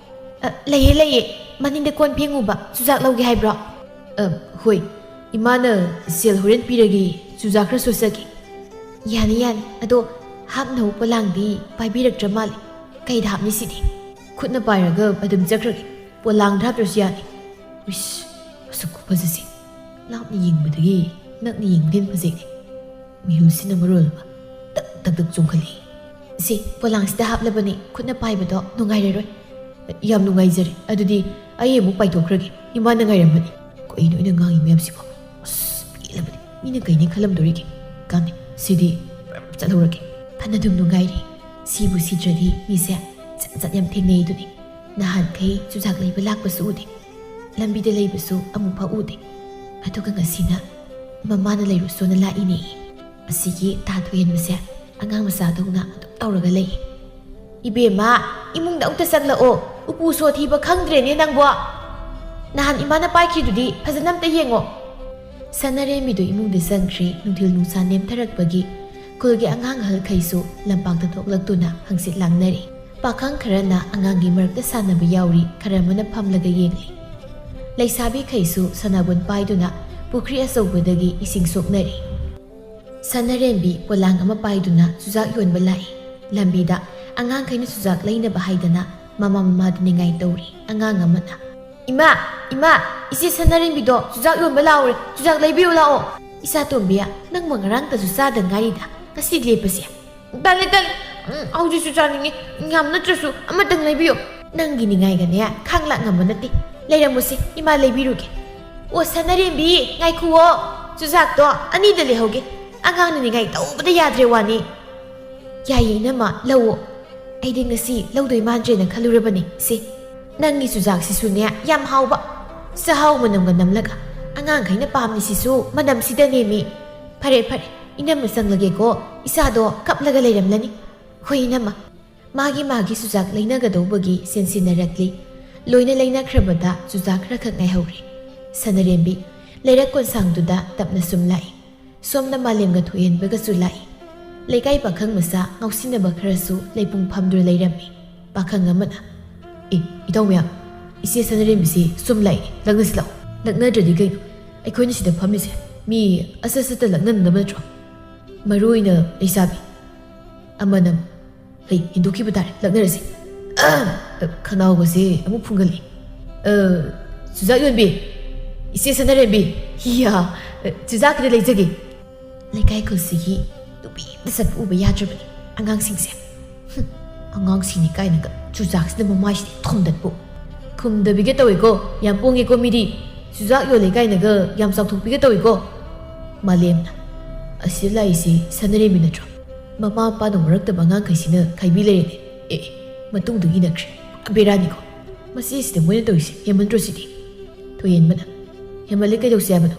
"ꯑ, ꯂꯩꯌꯦ, ꯂꯩꯌꯦ꯫ ꯃꯅꯤꯡꯗ ꯀꯣꯟ ꯐꯦꯡꯉꯨꯕ꯫ ꯆꯨꯖꯥꯛ ꯂꯧꯒꯦ ꯍꯥꯏꯕ꯭ꯔꯣ?" "ꯑ, ꯍꯣꯏ꯫ ꯏꯃꯥꯅ ꯁꯦꯜ ꯍꯣꯔꯦꯟ ꯄꯤꯔꯒꯦ꯫ ꯆꯨꯖꯥꯛ ꯈꯔ ꯁꯣꯠꯆꯒꯦ"꯫ "ꯌꯥꯅꯤ, ꯌꯥꯅꯤ꯫ ꯑꯗꯣ ꯍꯥꯞꯅꯕ ꯄꯣꯂꯥꯡꯗꯤ ꯄꯥꯏꯕꯤꯔꯛꯇ꯭ꯔ ꯃꯥꯜꯂꯦ꯫ ꯀꯩꯗ ꯍꯥꯞꯅꯤ ꯁꯤꯗꯤ? ꯈꯨꯠꯅ ꯄꯥꯏꯔꯒ ꯑꯗꯨꯝ ꯆꯠꯈ꯭ꯔꯒꯦ꯫ ꯄꯣꯂꯥꯡꯗ ꯍꯥꯞꯇ꯭ꯔꯁꯨ ꯌꯥꯅꯤ"꯫ ꯏꯁ, ꯃꯁꯛ ꯈꯨꯐꯖꯁꯦ꯫ ꯂꯥꯞꯅ ꯌꯦꯡꯕꯗꯒꯤ ꯅꯛꯅ ꯌꯦꯡꯕꯅ ꯍꯦꯟꯅ ꯐꯖꯩꯅꯦ꯫ ꯃꯤꯍꯨꯜꯁꯤꯅ ꯃꯔꯣꯜ ꯑꯃ ꯇꯛ ꯇꯛ ꯇꯛ ꯆꯣꯡꯈꯠꯂꯤ꯫ "ꯁꯦ, ꯄꯣꯂꯥꯡꯁꯤꯗ ꯍꯥꯞꯂꯕꯅꯤ, ꯈꯨꯠꯅ ꯄꯥꯏꯕꯗꯣ ꯅꯨꯡꯉꯥꯏꯔꯔꯣꯏ"꯫ "ꯌꯥꯝ ꯅꯨꯡꯉꯥꯏꯖꯔꯦ꯫ ꯑꯗꯨꯗꯤ ꯑꯩ ꯑꯃꯨꯛ ꯄꯥꯏꯊꯣꯛꯈ꯭ꯔꯒꯦ꯫ ꯏꯃꯥꯅ ꯉꯥꯏꯔꯝꯕꯅꯤ"꯫ ꯀꯩꯅꯣ ꯑꯩꯅ ꯉꯥꯡꯉꯤ ꯃꯌꯥꯝꯁꯤꯕꯣ? ꯑꯁ, ꯄꯦꯜꯂꯕꯅꯤ꯫ ꯃꯤꯅ ꯀꯩꯅꯤ ꯈꯜꯂꯝꯗꯣꯔꯤꯒꯦ? ꯀꯥꯟꯅꯩ꯫ ꯁꯤꯗꯤ ꯆꯠꯍꯧꯔꯒꯦ꯫ ꯐꯅꯗꯨꯝ ꯅꯨꯡꯉꯥꯏꯔꯤ꯫ ꯁꯤꯕꯨ ꯁꯤꯗ꯭ꯔꯗꯤ ꯃꯤꯁꯦ ꯖꯥꯠ ꯖꯥꯠ ꯌꯥꯝ ꯊꯦꯡꯅꯩ ꯑꯗꯨꯅꯤ꯫ ꯅꯍꯥꯟꯈꯩ ꯆꯨꯖꯥꯛ ꯂꯩꯕ ꯂꯥꯛꯄꯁꯨ ꯎꯗꯦ꯫ ꯂꯝꯕꯤꯗ ꯂꯩꯕꯁꯨ ꯑꯃꯨꯛꯐꯥꯎ ꯎꯗꯦ꯫ ꯑꯗꯨꯒ ꯉꯁꯤꯅ ꯃꯃꯥꯅ ꯂꯩꯔꯨꯁꯣꯅ ꯂꯥꯛꯏꯅꯦ꯫ ꯑꯁꯤꯒꯤ ꯇꯥ ꯊꯣꯏꯍꯦꯟꯕꯁꯦ ꯑꯉꯥꯡ ꯃꯆꯥꯗꯧꯅ ꯑꯗꯨꯝ ꯇꯧꯔꯒ ꯂꯩ꯫ "ꯏꯕꯦꯝꯃ, ꯏꯃꯨꯡꯗ ꯑꯃꯨꯛꯇ ꯆꯪꯂꯛꯑꯣ꯫ ꯎꯄꯨ ꯁꯣ ꯊꯤꯕ ꯈꯪꯗ꯭ꯔꯦꯅꯦ ꯅꯪꯕꯣ꯫ ꯅꯍꯥꯟ ꯏꯃꯥꯅ ꯄꯥꯏꯈ꯭ꯔꯤꯗꯨꯗꯤ ꯐꯖꯅ ꯑꯝꯇ ꯌꯦꯡꯉꯣ"꯫ ꯁꯅꯥꯔꯦꯝꯕꯤꯗꯨ ꯏꯃꯨꯡꯗ ꯆꯪꯈ꯭ꯔꯦ꯫ ꯅꯨꯡꯊꯤꯜ ꯅꯨꯡꯁꯥ ꯅꯦꯝꯊꯔꯛꯄꯒꯤ ꯈꯨꯜꯒꯤ ꯑꯉꯥꯡ ꯑꯍꯜꯈꯩꯁꯨ ꯂꯝꯄꯥꯛꯇ ꯊꯣꯛꯂꯛꯇꯨꯅ ꯍꯪꯆꯤꯠ ꯂꯥꯡꯅꯔꯤ꯫ ꯄꯥꯈꯪ ꯈꯔꯅ ꯑꯉꯥꯡꯒꯤ ꯃꯔꯛꯇ ꯁꯥꯟꯅꯕ ꯌꯥꯎꯔꯤ, ꯈꯔ ꯑꯃꯅ ꯐꯝꯂꯒ ꯌꯦꯡꯂꯤ꯫ ꯂꯩꯁꯥꯕꯤꯈꯩꯁꯨ ꯁꯅꯥꯕꯨꯟ ꯄꯥꯏꯗꯨꯅ ꯄꯨꯈ꯭ꯔꯤ ꯑꯆꯧꯕꯗꯒꯤ ꯏꯁꯤꯡ ꯁꯣꯛꯅꯔꯤ꯫ ꯁꯅꯔꯦꯝꯕꯤ ꯄꯣꯂꯥꯡ ꯑꯃ ꯄꯥꯏꯗꯨꯅ ꯆꯨꯖꯥꯛ ꯌꯣꯟꯕ ꯂꯥꯛꯏ꯫ ꯂꯝꯕꯤꯗ ꯑꯉꯥꯡꯈꯩꯅ ꯆꯨꯖꯥꯛ ꯂꯩꯅꯕ ꯍꯥꯏꯗꯅ ꯃꯃꯥ ꯃꯃꯥꯗ ꯅꯤꯡꯉꯥꯏ ꯇꯧꯔꯤ꯫ ꯑꯉꯥꯡ ꯑꯃꯅ, "ꯏꯃꯥ, ꯏꯃꯥ, ꯏꯆꯦ ꯁꯅꯔꯦꯝꯕꯤꯗꯣ ꯆꯨꯖꯥꯛ ꯌꯣꯟꯕ ꯂꯥꯛꯎꯔꯦ, ꯆꯨꯖꯥꯛ ꯂꯩꯕꯤꯌꯨ ꯂꯥꯛꯑꯣ꯫ ꯏꯆꯥ ꯇꯣꯝꯕꯤ, ꯅꯪꯕꯨ ꯉꯔꯥꯡꯇꯁꯨ ꯆꯥꯗ ꯉꯥꯏꯔꯤꯗ, ꯉꯁꯤ ꯂꯦꯞꯄꯁꯦ꯫" "ꯇꯜꯂꯦ, ꯇꯜꯂꯦ꯫ ꯎꯝ, ꯍꯧꯖꯤꯛꯁꯨ ꯆꯥꯅꯤꯡꯉꯤ꯫ ꯌꯥꯝ ꯅꯠꯇ꯭ꯔꯁꯨ ꯑꯃꯇꯪ ꯂꯩꯕꯤꯌꯨ꯫" "ꯅꯪꯒꯤ ꯅꯤꯡꯉꯥꯏꯒꯅꯦ ꯈꯥꯡ ꯂꯥꯛ ꯉꯝꯕ ꯅꯠꯇꯦ꯫ ꯂꯩꯔꯝꯃꯨꯁꯦ, ꯏꯃꯥ ꯂꯩꯕꯤꯔꯨꯒꯦ꯫" "ꯑꯣ, ꯁꯅꯔꯦꯝꯕꯤ, ꯉꯥꯏꯈꯨꯑꯣ꯫ ꯆꯨꯖꯥꯛꯇꯣ ꯑꯅꯤꯗ ꯂꯩꯍꯧꯒꯦ꯫ ꯑꯉꯥꯡꯅ ꯅꯤꯡꯉꯥꯏ ꯇꯧꯕꯗ ꯌꯥꯗ꯭ꯔꯦ ꯋꯥꯅꯤ꯫" "ꯌꯥꯏꯌꯦ ꯏꯅꯝꯃ, ꯂꯧꯑꯣ꯫ ꯑꯩꯗꯤ ꯉꯁꯤ ꯂꯧꯗꯣꯏ ꯃꯥꯟꯗ꯭ꯔꯦꯅ ꯈꯜꯂꯨꯔꯕꯅꯤ꯫ ꯁꯦ, ꯅꯪꯒꯤ ꯆꯨꯖꯥꯛꯁꯤꯁꯨꯅꯦ ꯌꯥꯝ ꯍꯥꯎꯕ꯫ ꯆꯥꯛꯍꯥꯎ ꯃꯅꯝꯒ ꯅꯝꯂꯒ꯫ ꯑꯉꯥꯡꯈꯩꯅ ꯄꯥꯝꯂꯤꯁꯤꯁꯨ ꯃꯅꯝꯁꯤꯗꯅꯦꯃꯤ꯫ ꯐꯔꯦ, ꯐꯔꯦ, ꯏꯅꯝꯃ ꯆꯪꯂꯒꯦꯀꯣ꯫ ꯏꯆꯥꯗꯣ ꯀꯞꯂꯒ ꯂꯩꯔꯝꯂꯅꯤ꯫" "ꯍꯣꯏ ꯏꯅꯝꯃ꯫" ꯃꯥꯒꯤ ꯃꯥꯒꯤ ꯆꯨꯖꯥꯛ ꯂꯩꯅꯒꯗꯧꯕꯒꯤ ꯁꯤꯟ ꯁꯤꯟꯅꯔꯛꯂꯤ꯫ ꯂꯣꯏꯅ ꯂꯩꯅꯈ꯭ꯔꯕꯗ ꯆꯨꯖꯥꯛ ꯈꯔꯈꯛ ꯉꯥꯏꯍꯧꯔꯦ꯫ ꯁꯅꯔꯦꯝꯕꯤ ꯂꯩꯔꯛ ꯀꯣꯟꯁꯥꯡꯗꯨꯗ ꯇꯞꯅ ꯁꯨꯝ ꯂꯥꯛꯏ꯫ ꯁꯣꯝꯗ ꯃꯥꯂꯦꯝꯒ ꯊꯣꯏꯍꯦꯟꯕꯒꯁꯨ ꯂꯥꯛꯏ꯫ ꯂꯩꯀꯥꯏ ꯄꯥꯈꯪ ꯃꯆꯥ ꯉꯥꯎꯁꯤꯟꯅꯕ ꯈꯔꯁꯨ ꯂꯩꯄꯨꯡ ꯐꯝꯗꯨꯅ ꯂꯩꯔꯝꯃꯤ꯫ ꯄꯥꯈꯪ ꯑꯃꯅ, "ꯑꯦ, ꯏꯇꯥꯎ ꯃꯌꯥꯝ, ꯏꯆꯦ ꯁꯅꯔꯦꯝꯕꯤꯁꯤ ꯁꯨꯝ ꯂꯥꯛꯏ, ꯂꯛꯅꯁꯤ ꯂꯥꯛꯑꯣ꯫" "ꯂꯛꯅꯗ꯭ꯔꯗꯤ ꯀꯩꯅꯣ? ꯑꯩꯈꯣꯏꯅ ꯁꯤꯗ ꯐꯝꯃꯤꯁꯦ ꯃꯤ ꯑꯁꯠ ꯁꯠꯇ ꯂꯛꯅꯅꯕ ꯅꯠꯇ꯭ꯔꯣ? ꯃꯔꯨ ꯑꯣꯏꯅ ꯂꯩꯁꯥꯕꯤ ꯑꯃꯅ ꯍꯩ ꯍꯦꯟꯗꯣꯛꯈꯤꯕ ꯇꯥꯔꯦ, ꯂꯛꯅꯔꯁꯤ꯫" ꯑ, ꯈꯅꯥꯎꯒꯁꯦ ꯑꯃꯨꯛ ꯐꯨꯡꯒꯠꯂꯛꯏ꯫ "ꯑ, ꯆꯨꯖꯥꯛ ꯌꯣꯟꯕꯤ, ꯏꯆꯦ ꯁꯅꯔꯦꯝꯕꯤ, ꯍꯤꯌꯥ, ꯆꯨꯖꯥꯛ ꯈꯤꯇ ꯂꯩꯖꯒꯦ꯫" ꯂꯩꯀꯥꯏ ꯈꯨꯜꯁꯤꯒꯤ ꯅꯨꯄꯤ ꯑꯃꯇ ꯆꯠꯄ ꯎꯕ ꯌꯥꯗ꯭ꯔꯕꯅꯤ ꯑꯉꯥꯡꯁꯤꯡꯁꯦ꯫ ꯍꯨꯝ, ꯑꯉꯥꯡꯁꯤꯡꯅꯤ ꯀꯥꯏꯅꯒ ꯆꯨꯖꯥꯛꯁꯤꯅ ꯃꯃꯥꯏꯁꯤꯗ ꯊꯣꯝꯗꯠꯄꯨ꯫ ꯈꯨꯝꯗꯕꯤꯒ ꯇꯧꯏꯀꯣ, ꯌꯥꯝ ꯄꯣꯡꯉꯦꯀꯣ ꯃꯤꯗꯤ꯫ ꯆꯨꯖꯥꯛ ꯌꯣꯜꯂꯦ ꯀꯥꯏꯅꯒ ꯌꯥꯝ ꯆꯥꯎꯊꯣꯛꯄꯤꯒ ꯇꯧꯏꯀꯣ꯫ ꯃꯥꯂꯦꯝꯅ, "ꯑꯁꯤꯗ ꯂꯥꯛꯏꯁꯤ ꯁꯅꯔꯦꯝꯕꯤ ꯅꯠꯇ꯭ꯔꯣ? ꯃꯃꯥ ꯃꯄꯥꯅ ꯋꯥꯔꯛꯇꯕ ꯑꯉꯥꯡꯈꯩꯁꯤꯅ ꯈꯥꯏꯕꯤ ꯂꯩꯔꯦꯅꯦ꯫ ꯑꯦ, ꯑꯦ, ꯃꯇꯨꯡꯗ ꯏꯅꯈ꯭ꯔꯦ꯫ ꯄꯨꯔꯥ ꯕꯦꯔꯥꯅꯤꯀꯣ꯫ ꯃꯁꯤꯁꯤꯗ ꯃꯣꯏꯅ ꯇꯧꯔꯤꯁꯦ ꯍꯦꯟꯃꯟꯗ꯭ꯔꯣ ꯁꯤꯗꯤ?" ꯊꯣꯏꯍꯦꯟꯕꯅ, "ꯍꯦꯟꯃꯜꯂꯦ, ꯀꯩꯗꯧꯁꯤ ꯍꯥꯏꯕꯅꯣ?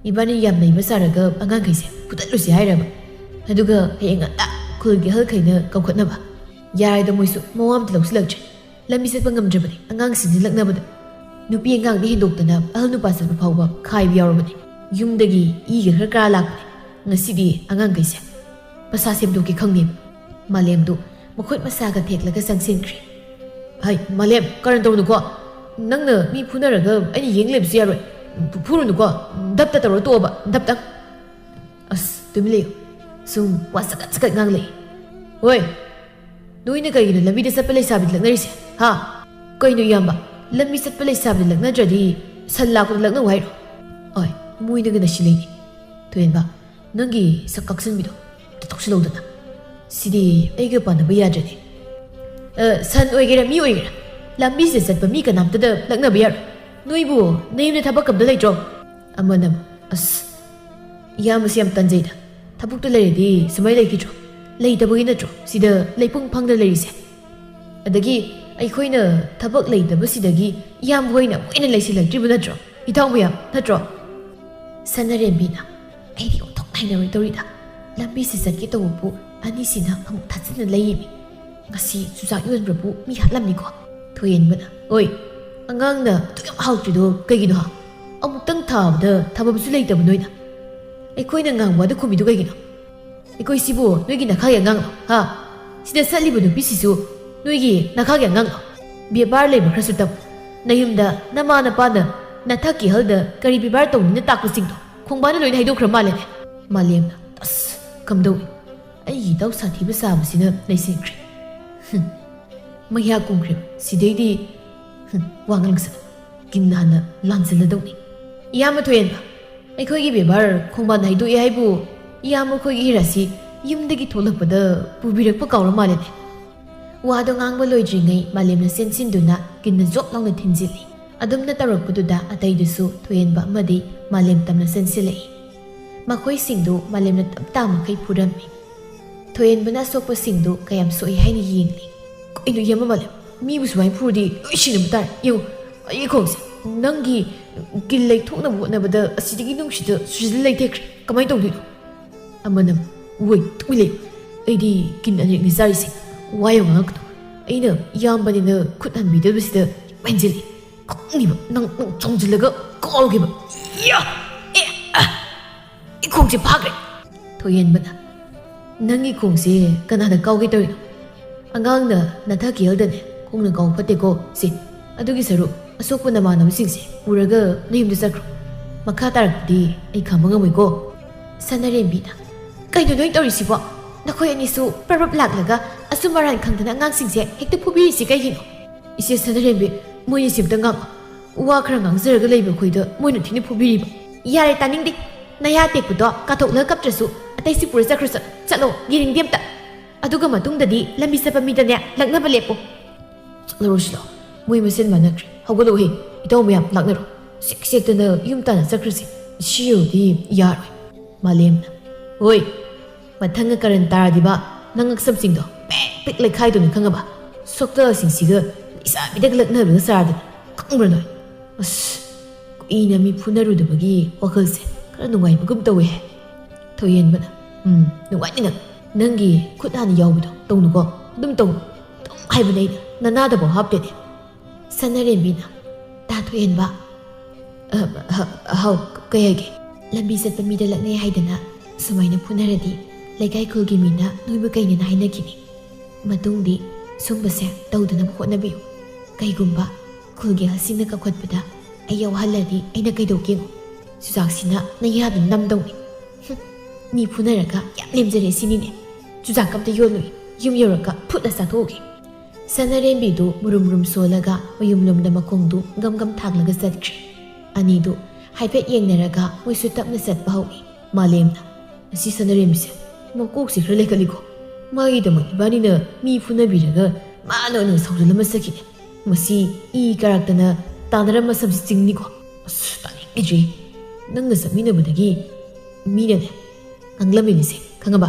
ꯏꯕꯥꯅꯤ ꯌꯥꯝ ꯅꯩꯕ ꯁꯥꯔꯒ ꯑꯉꯥꯡꯈꯩꯁꯦ ꯐꯨꯗꯠꯂꯨꯁꯤ ꯍꯥꯏꯔꯕ? ꯑꯗꯨꯒ ꯍꯌꯦꯡ ꯉꯟꯇꯥ ꯈꯨꯜꯒꯤ ꯑꯍꯜꯈꯩꯅ ꯀꯧꯈꯠꯅꯕ?" ꯌꯥꯔꯦꯗ, ꯃꯣꯏꯁꯨ ꯃꯋꯥ ꯑꯝꯇ ꯂꯧꯁꯤꯜꯂꯛꯇ꯭ꯔꯦ꯫ ꯂꯝꯕꯤ ꯆꯠꯄ ꯉꯝꯗ꯭ꯔꯕꯅꯤ ꯑꯉꯥꯡꯁꯤꯡꯁꯤ ꯂꯛꯅꯕꯗ꯫ ꯅꯨꯄꯤ ꯑꯉꯥꯡꯗꯤ ꯍꯦꯟꯗꯣꯛꯇꯅ ꯑꯍꯜ ꯅꯨꯄꯥ ꯆꯠꯄ ꯐꯥꯎꯕ ꯈꯥꯏꯕ ꯌꯥꯎꯔꯕꯅꯤ꯫ ꯌꯨꯝꯗꯒꯤ ꯏꯒ ꯈꯔ ꯀꯥꯔ ꯂꯥꯛꯄꯅꯤ ꯉꯁꯤꯗꯤ ꯑꯉꯥꯡꯈꯩꯁꯦ꯫ ꯃꯁꯥ ꯁꯦꯝꯗꯣꯛꯀꯦ ꯈꯪꯗꯦꯕ꯫ ꯃꯥꯂꯦꯝꯗꯨ ꯃꯈꯨꯠ ꯃꯁꯥꯒ ꯊꯦꯛꯂꯒ ꯆꯪꯁꯤꯟꯈ꯭ꯔꯦ꯫ "ꯍꯩ, ꯃꯥꯂꯦꯝ, ꯀꯔꯟ ꯇꯧꯅꯨꯀꯣ꯫ ꯅꯪꯅ ꯃꯤ ꯐꯨꯅꯔꯒ ꯑꯩꯅ ꯌꯦꯡ ꯂꯩꯕꯁꯨ ꯌꯥꯔꯣꯏ꯫ ꯐꯨ-, ꯐꯨꯔꯨꯅꯨꯀꯣ꯫ ꯗꯞꯇ ꯇꯧꯔ ꯇꯣꯛꯑꯣꯕ, ꯗꯞꯇꯪ꯫" "ꯑꯁ, ꯇꯨꯃꯤꯟ ꯂꯩꯌꯨ꯫ ꯁꯨꯝ ꯋꯥ ꯆꯀꯠ ꯆꯀꯠ ꯉꯥꯡꯂꯛꯏ꯫ ꯍꯣꯏ, ꯅꯣꯏꯅ ꯀꯩꯒꯤꯅꯣ ꯂꯝꯕꯤꯗ ꯆꯠꯄ ꯂꯩꯁꯥꯕꯤꯗ ꯂꯛꯅꯔꯤꯁꯦ? ꯍꯥ? ꯀꯩꯅꯣ ꯏꯌꯥꯝꯕ, ꯂꯝꯕꯤ ꯆꯠꯄ ꯂꯩꯁꯥꯕꯤꯗ ꯂꯛꯅꯗ꯭ꯔꯗꯤ ꯁꯟ ꯂꯥꯛꯄꯗ ꯂꯛꯅꯧ ꯍꯥꯏꯔꯣ?" "ꯍꯣꯏ, ꯃꯣꯏꯅꯒ ꯅꯁꯤ ꯂꯩꯅꯤ꯫" "ꯊꯣꯏꯍꯦꯟꯕ, ꯅꯪꯒꯤ ꯁꯛ ꯀꯛꯁꯟꯕꯤꯗꯣ ꯑꯝꯇ ꯇꯧꯁꯤꯜꯂꯧꯗꯅ꯫ ꯁꯤꯗꯤ ꯑꯩꯒ ꯄꯥꯟꯅꯕ ꯌꯥꯗ꯭ꯔꯦꯅꯦ꯫" "ꯑ, ꯁꯟ ꯑꯣꯏꯒꯦꯔꯥ ꯃꯤ ꯑꯣꯏꯒꯦꯔꯥ, ꯂꯝꯕꯤꯁꯤꯗ ꯆꯠꯄ ꯃꯤ ꯀꯅꯥꯝꯇꯗ ꯂꯛꯅꯕ ꯌꯥꯔꯣꯏ꯫ ꯅꯣꯏꯕꯨ ꯅꯌꯨꯝꯗ ꯊꯕꯛ ꯑꯝꯇ ꯂꯩꯇ꯭ꯔꯣ?" ꯑꯃꯅ ꯑꯃꯨꯛ, "ꯑꯁ, ꯏꯌꯥꯝꯕꯁꯦ ꯌꯥꯝ ꯇꯟꯖꯩꯗ꯫ ꯊꯕꯛꯇꯨ ꯂꯩꯔꯗꯤ ꯁꯨꯃꯥꯏꯅ ꯂꯩꯈꯤꯗ꯭ꯔꯣ? ꯂꯩꯇꯕꯒꯤ ꯅꯠꯇ꯭ꯔꯣ ꯁꯤꯗ ꯂꯩꯄꯨꯡ ꯐꯪꯗ ꯂꯩꯔꯤꯁꯦ? ꯑꯗꯒꯤ ꯑꯩꯈꯣꯏꯅ ꯊꯕꯛ ꯂꯩꯇꯕꯁꯤꯗꯒꯤ ꯏꯌꯥꯝꯕ ꯍꯣꯏꯅ ꯑꯃꯨꯛ ꯍꯦꯟꯅ ꯂꯩꯁꯤꯜꯂꯛꯇ꯭ꯔꯤꯕ ꯅꯠꯇ꯭ꯔꯣ? ꯏꯇꯥꯎ ꯃꯌꯥꯝ, ꯅꯠꯇ꯭ꯔꯣ?" ꯁꯅꯥꯔꯦꯝꯕꯤꯅ, "ꯑꯩꯗꯤ ꯑꯣꯟꯊꯣꯛꯅ ꯍꯩꯅꯔꯣꯏ ꯇꯧꯔꯤꯗ꯫ ꯂꯝꯕꯤꯁꯤ ꯆꯠꯀꯦ ꯇꯧꯕꯕꯨ ꯑꯅꯤꯁꯤꯅ ꯑꯃꯨꯛ ꯊꯥꯖꯤꯟꯅ ꯂꯩꯌꯦꯃꯤ꯫ ꯉꯁꯤ ꯆꯨꯖꯥꯛ ꯌꯣꯟꯕ꯭ꯔꯕꯨ ꯃꯤ ꯍꯥꯠꯂꯝꯅꯤꯀꯣ꯫" ꯊꯣꯏꯍꯦꯟꯕꯅ, "ꯑꯣꯏ, ꯑꯉꯥꯡꯅ ꯑꯗꯨꯛ ꯌꯥꯝ ꯍꯥꯎꯇ꯭ꯔꯤꯗꯣ ꯀꯩꯒꯤꯅꯣ ꯍꯥ? ꯑꯃꯨꯛꯇꯪ ꯊꯥꯕꯗ ꯊꯥꯐꯝꯁꯨ ꯂꯩꯇꯕ ꯅꯣꯏꯅ꯫ ꯑꯩꯈꯣꯏꯅ ꯉꯥꯡꯕꯗ ꯈꯨꯝꯃꯤꯗꯣ ꯀꯩꯒꯤꯅꯣ? ꯑꯩꯈꯣꯏꯁꯤꯕꯨ ꯅꯣꯏꯒꯤ ꯅꯈꯥꯒꯤ ꯑꯉꯥꯡꯂꯣ, ꯍꯥ? ꯁꯤꯗ ꯆꯠꯂꯤꯕ ꯅꯨꯄꯤꯁꯤꯁꯨ ꯅꯣꯏꯒꯤ ꯅꯈꯥꯒꯤ ꯑꯉꯥꯡꯂꯣ? ꯕꯦꯕꯥꯔ ꯂꯩꯕ ꯈꯔꯁꯨ ꯇꯝꯃꯨ꯫ ꯅꯌꯨꯝꯗ ꯅꯃꯥ ꯅꯄꯥꯅ ꯅꯊꯛꯀꯤ ꯑꯍꯜꯗ ꯀꯔꯤ ꯕꯦꯕꯥꯔ ꯇꯧꯅꯤꯅ ꯇꯥꯛꯄꯁꯤꯡꯗꯣ ꯈꯣꯡꯕꯥꯅ ꯂꯣꯏꯅ ꯍꯩꯗꯣꯛꯈ꯭ꯔ ꯃꯥꯜꯂꯦꯅꯦ꯫" ꯃꯥꯂꯦꯝꯅ, "ꯑꯁ, ꯀꯝꯗꯧꯏ? ꯑꯩꯒꯤ ꯏꯇꯥꯎ ꯁꯥꯊꯤꯕ ꯁꯥꯕꯁꯤꯅ ꯂꯩꯁꯤꯟꯈ꯭ꯔꯦ꯫ ꯍꯨꯝ, ꯃꯩꯌꯥ ꯀꯨꯝꯈ꯭ꯔꯦ꯫ ꯁꯤꯗꯩꯗꯤ, ꯍꯨꯝ, ꯋꯥ ꯉꯥꯡꯁ-, ꯀꯤꯟꯅ ꯍꯥꯟꯅ ꯂꯥꯟꯁꯤꯜꯂꯗꯧꯅꯤ꯫" "ꯏꯌꯥꯝꯕ ꯊꯣꯏꯍꯦꯟꯕ, ꯑꯩꯈꯣꯏꯒꯤ ꯕꯦꯕꯥꯔ ꯈꯣꯡꯕꯥꯟ ꯍꯩꯗꯣꯛꯑꯦ ꯍꯥꯏꯕꯨ ꯏꯌꯥꯝꯕ ꯑꯩꯈꯣꯏꯒꯤ ꯍꯤꯔꯥꯁꯤ ꯌꯨꯝꯗꯒꯤ ꯊꯣꯛꯂꯛꯄꯗ ꯄꯨꯕꯤꯔꯛꯄ ꯀꯥꯎꯔ ꯃꯥꯜꯂꯦꯅꯦ꯫" ꯋꯥꯗꯣ ꯉꯥꯡꯕ ꯂꯣꯏꯗ꯭ꯔꯤꯉꯩ ꯃꯥꯂꯦꯝꯅ ꯆꯦꯟꯁꯤꯟꯗꯨꯅ ꯀꯤꯟꯅ ꯖꯣꯞ ꯂꯥꯎꯅ ꯊꯤꯟꯖꯤꯜꯂꯤ꯫ ꯑꯗꯨꯝꯅ ꯇꯧꯔꯛꯄꯗꯨꯗ ꯑꯇꯩꯗꯨꯁꯨ ꯊꯣꯏꯍꯦꯟꯕ ꯑꯃꯗꯤ ꯃꯥꯂꯦꯝ ꯇꯝꯅ ꯆꯦꯟꯁꯤꯜꯂꯛꯏ꯫ ꯃꯈꯣꯏꯁꯤꯡꯗꯨ ꯃꯥꯂꯦꯝꯅ ꯇꯞ ꯇꯥ ꯃꯈꯩ ꯐꯨꯔꯝꯃꯤ꯫ ꯊꯣꯏꯍꯦꯟꯕꯅ ꯑꯁꯣꯛꯄꯁꯤꯡꯗꯨ ꯀꯌꯥꯝ ꯁꯣꯛꯏ ꯍꯥꯏꯅ ꯌꯦꯡꯂꯤ꯫ "ꯀꯩꯅꯣ ꯏꯌꯥꯝꯕ ꯃꯥꯂꯦꯝ, ꯃꯤꯕꯨ ꯁꯨꯃꯥꯏꯅ ꯐꯨꯔꯗꯤ ꯂꯣꯏ ꯁꯤꯅꯕ ꯇꯥꯔꯦ꯫ ꯌꯦꯡꯉꯨ, ꯑꯩꯒꯤ ꯈꯣꯡꯁꯦ꯫ ꯅꯪꯒꯤ ꯀꯤꯜ ꯂꯩꯊꯣꯛꯅꯕ ꯍꯣꯠꯅꯕꯗ ꯑꯁꯤꯗꯒꯤ ꯅꯨꯡꯁꯤꯗ ꯁꯨꯖꯤꯜꯂ ꯂꯩꯊꯦꯛꯈ꯭ꯔꯦ꯫ ꯀꯃꯥꯏꯅ ꯇꯧꯗꯣꯏꯅꯣ?" ꯑꯃꯅ, "ꯑꯣꯏ, ꯇꯨꯃꯤꯟ ꯂꯩꯌꯨ꯫ ꯑꯩꯗꯤ ꯀꯤꯟ ꯑꯅꯦꯛꯅꯤ ꯆꯥꯔꯤꯁꯦ꯫ ꯋꯥ ꯌꯥꯝ ꯉꯥꯡꯉꯛꯀꯅꯨ꯫ ꯑꯩꯅ ꯏꯌꯥꯝꯕꯅꯤꯅ ꯈꯨꯠ ꯍꯟꯕꯤꯗꯕꯁꯤꯗ ꯍꯦꯟꯖꯤꯜꯂꯤ꯫ ꯈꯪꯅꯤꯕ, ꯅꯪ, ꯅꯪ ꯆꯣꯡꯁꯤꯜꯂꯒ ꯀꯥꯎꯈꯤꯕ꯫ ꯌꯥ! ꯑꯦ! ꯑ! ꯏꯈꯣꯡꯁꯦ ꯐꯥꯈ꯭ꯔꯦ꯫" ꯊꯣꯏꯍꯦꯟꯕꯅ, "ꯅꯪꯒꯤ ꯈꯣꯡꯁꯦ ꯀꯅꯥꯅ ꯀꯥꯎꯒꯦ ꯇꯧꯔꯤꯅꯣ? ꯑꯉꯥꯡꯅ ꯅꯊꯛ ꯀꯤꯍꯜꯗꯅꯦ ꯈꯣꯡꯅ ꯀꯥꯎ ꯐꯠꯇꯦꯀꯣ ꯁꯤ꯫ ꯑꯗꯨꯒꯤ ꯁꯔꯨꯛ ꯑꯁꯣꯛꯄ ꯅꯃꯥꯟꯅꯕꯁꯤꯡꯁꯦ ꯄꯨꯔꯒ ꯅꯌꯨꯝꯗ ꯆꯠꯈ꯭ꯔꯣ꯫ ꯃꯈꯥ ꯇꯥꯔꯛꯄꯗꯤ ꯑꯩ ꯈꯥꯝꯕ ꯉꯝꯃꯣꯏꯀꯣ꯫" ꯁꯅꯔꯦꯝꯕꯤꯅ, "ꯀꯩꯅꯣ ꯅꯣꯏ ꯇꯧꯔꯤꯁꯤꯕꯣ? ꯅꯈꯣꯏ ꯑꯅꯤꯁꯨ ꯄ꯭ꯔꯞ ꯄ꯭ꯔꯞ ꯂꯥꯛꯂꯒ ꯑꯆꯨꯝ ꯑꯔꯥꯟ ꯈꯪꯗꯅ ꯑꯉꯥꯡꯁꯤꯡꯁꯦ ꯍꯦꯛꯇ ꯐꯨꯕꯤꯔꯤꯁꯤ ꯀꯩꯒꯤꯅꯣ?" "ꯏꯆꯦ ꯁꯅꯔꯦꯝꯕꯤ, ꯃꯣꯏꯅ ꯁꯤꯝꯇ ꯉꯥꯡ-, ꯋꯥ ꯈꯔ ꯉꯥꯡꯖꯔꯒ ꯂꯩꯕ ꯑꯩꯈꯣꯏꯗ ꯃꯣꯏꯅ ꯊꯤꯅ ꯐꯨꯕꯤꯔꯤꯕ꯫" "ꯌꯥꯔꯦ, ꯇꯥꯅꯤꯡꯗꯦ꯫ ꯅꯌꯥ ꯇꯦꯛꯄꯗꯣ ꯀꯥꯊꯣꯛꯂꯒ ꯀꯞꯇ꯭ꯔꯁꯨ ꯑꯇꯩꯁꯤ ꯄꯨꯔ ꯆꯠꯈ꯭ꯔꯣ, ꯆꯠ-, ꯆꯠꯂꯣ, ꯌꯦꯡꯅꯤꯡꯗꯦ ꯑꯝꯇ꯫ ꯑꯗꯨꯒ ꯃꯇꯨꯡꯗꯗꯤ ꯂꯝꯕꯤ ꯆꯠꯄ ꯃꯤꯗꯅꯦ ꯂꯛꯅꯕ ꯂꯦꯞꯄꯣ꯫" "ꯆꯠꯂꯔꯣꯏꯁꯤꯂꯣ, ꯃꯣꯏ ꯃꯁꯦꯟ ꯃꯥꯟꯅꯈ꯭ꯔꯦ꯫ ꯍꯧꯒꯠꯂꯛꯎꯍꯦ, ꯏꯇꯥꯎ ꯃꯌꯥꯝ ꯂꯥꯛꯅꯔꯣ꯫ ꯁꯦꯛ ꯁꯦꯛꯇꯅ ꯌꯨꯝ ꯇꯥꯟꯅ ꯆꯠꯈ꯭ꯔꯁꯤ꯫ ꯁꯤ ꯌꯧꯔꯗꯤ ꯌꯥꯔꯣꯏ꯫" ꯃꯥꯂꯦꯝꯅ, "ꯍꯣꯏ, ꯃꯊꯪꯒ ꯀꯔꯟ ꯇꯥꯔꯗꯤꯕ, ꯅꯪ ꯉꯛꯁꯝꯁꯤꯡꯗꯣ ꯄꯦꯛ ꯄꯦꯛ ꯂꯩꯈꯥꯏꯗꯣꯏꯅꯤ ꯈꯪꯉꯕ? ꯁꯣꯛꯇꯕꯁꯤꯡꯁꯤꯒ ꯂꯩꯁꯥꯕꯤꯗꯒ ꯂꯛꯅꯕꯒ ꯁꯥꯔꯗꯅ ꯈꯪꯕ꯭ꯔꯥ ꯅꯣꯏ? ꯑꯁ, ꯀꯨꯏꯅ ꯃꯤ ꯐꯨꯅꯔꯨꯗꯕꯒꯤ ꯋꯥꯈꯜꯁꯦ ꯈꯔ ꯅꯨꯡꯉꯥꯏꯕꯒꯨꯝ ꯇꯧꯋꯦ꯫" ꯊꯣꯏꯍꯦꯟꯕꯅ, "ꯎꯝ, ꯅꯨꯡꯉꯥꯏꯅꯤ ꯅꯪ꯫ ꯅꯪꯒꯤ ꯈꯨꯠ ꯍꯥꯟꯅ ꯌꯥꯎꯕꯗꯣ ꯇꯧꯅꯨꯀꯣ꯫ ꯑꯗꯨꯝ ꯇꯧꯅꯨ꯫ ꯑꯗꯨꯝ ꯍꯥꯏꯕꯅꯦ ꯑꯩꯅ, ꯅꯅꯥꯗꯐꯥꯎ ꯍꯥꯞꯇꯦꯅꯦ꯫" ꯁꯅꯔꯦꯝꯕꯤꯅ, "ꯇꯥ ꯊꯣꯏꯍꯦꯟꯕ꯫" "ꯑ, ꯍ-, ꯍꯥꯎ, ꯀꯩ ꯍꯥꯏꯒꯦ?" "ꯂꯝꯕꯤ ꯆꯠꯄ ꯃꯤꯗ ꯂꯛꯅꯩ ꯍꯥꯏꯗꯅ ꯁꯨꯃꯥꯏꯅ ꯐꯨꯅꯔꯗꯤ ꯂꯩꯀꯥꯏ ꯈꯨꯜꯒꯤ ꯃꯤꯅ ꯅꯣꯏꯕꯨ ꯀꯩꯅꯦꯅ ꯍꯥꯏꯅꯈꯤꯅꯤ꯫ ꯃꯇꯨꯡꯗꯤ ꯁꯨꯝꯕꯁꯦ ꯇꯧꯗꯅꯕ ꯍꯣꯠꯅꯕꯤꯌꯨ꯫ ꯀꯩꯒꯨꯝꯕ ꯈꯨꯜꯒꯤ ꯑꯍꯜꯁꯤꯡꯅ ꯀꯧꯈꯠꯄꯗ ꯑꯩ ꯌꯥꯎꯍꯜꯂꯗꯤ ꯑꯩꯅ ꯀꯩꯗꯧꯒꯦ ꯌꯦꯡꯉꯨ꯫ ꯆꯨꯖꯥꯛꯁꯤꯅ ꯅꯌꯥꯗꯨ ꯅꯝꯗꯧꯅꯤ꯫ ꯍꯨꯝ, ꯃꯤ ꯐꯨꯅꯔꯒ ꯌꯥꯝ ꯂꯦꯝꯖꯔꯦ ꯁꯤꯅꯤꯅꯦ꯫ ꯆꯨꯖꯥꯛ ꯑꯝꯇ ꯌꯣꯜꯂꯨꯏ꯫ ꯌꯨꯝ ꯌꯧꯔꯒ ꯐꯨꯠꯂ ꯆꯥꯊꯣꯛꯎꯒꯦ꯫" ꯁꯅꯔꯦꯝꯕꯤꯗꯨ ꯃꯨꯔꯨꯝ ꯃꯨꯔꯨꯝ ꯁꯣꯜꯂꯒ ꯃꯌꯨꯝꯂꯣꯝꯗ ꯃꯈꯣꯡꯗꯨ ꯒꯝ ꯒꯝ ꯊꯥꯡꯂꯒ ꯆꯠꯈ꯭ꯔꯦ꯫ ꯑꯅꯤꯗꯨ ꯍꯥꯏꯐꯦꯠ ꯌꯦꯡꯅꯔꯒ ꯃꯣꯏꯁꯨ ꯇꯞꯅ ꯆꯠꯄ ꯍꯧꯏ꯫ ꯃꯥꯂꯦꯝꯅ, "ꯑꯁꯤ ꯁꯅꯔꯦꯝꯕꯤꯁꯦ ꯃꯀꯣꯛꯁꯤ ꯈꯔ ꯂꯩꯈꯠꯂꯤꯀꯣ꯫ ꯃꯥꯒꯤꯗꯃꯛ ꯏꯕꯥꯅꯤꯅ ꯃꯤ ꯐꯨꯅꯕꯤꯔꯒ ꯃꯥꯅ ꯑꯣꯏꯅ ꯁꯥꯎꯖꯜꯂꯝꯃ ꯆꯠꯈꯤꯅꯦ꯫ ꯃꯁꯤ ꯏ ꯀꯥꯔꯛꯇꯅ ꯇꯥꯟꯅꯔꯝꯕ ꯁꯝꯁꯤ ꯆꯤꯡꯅꯤꯀꯣ꯫ ꯑꯁ, ꯇꯥꯅꯤꯡꯗ꯭ꯔꯦ꯫ ꯅꯪꯒ ꯆꯠꯃꯤꯟꯅꯕꯗꯒꯤ ꯃꯤꯅꯅꯦ ꯉꯥꯡꯂꯝꯃꯤꯅꯤꯁꯦ, ꯈꯪꯉꯕ?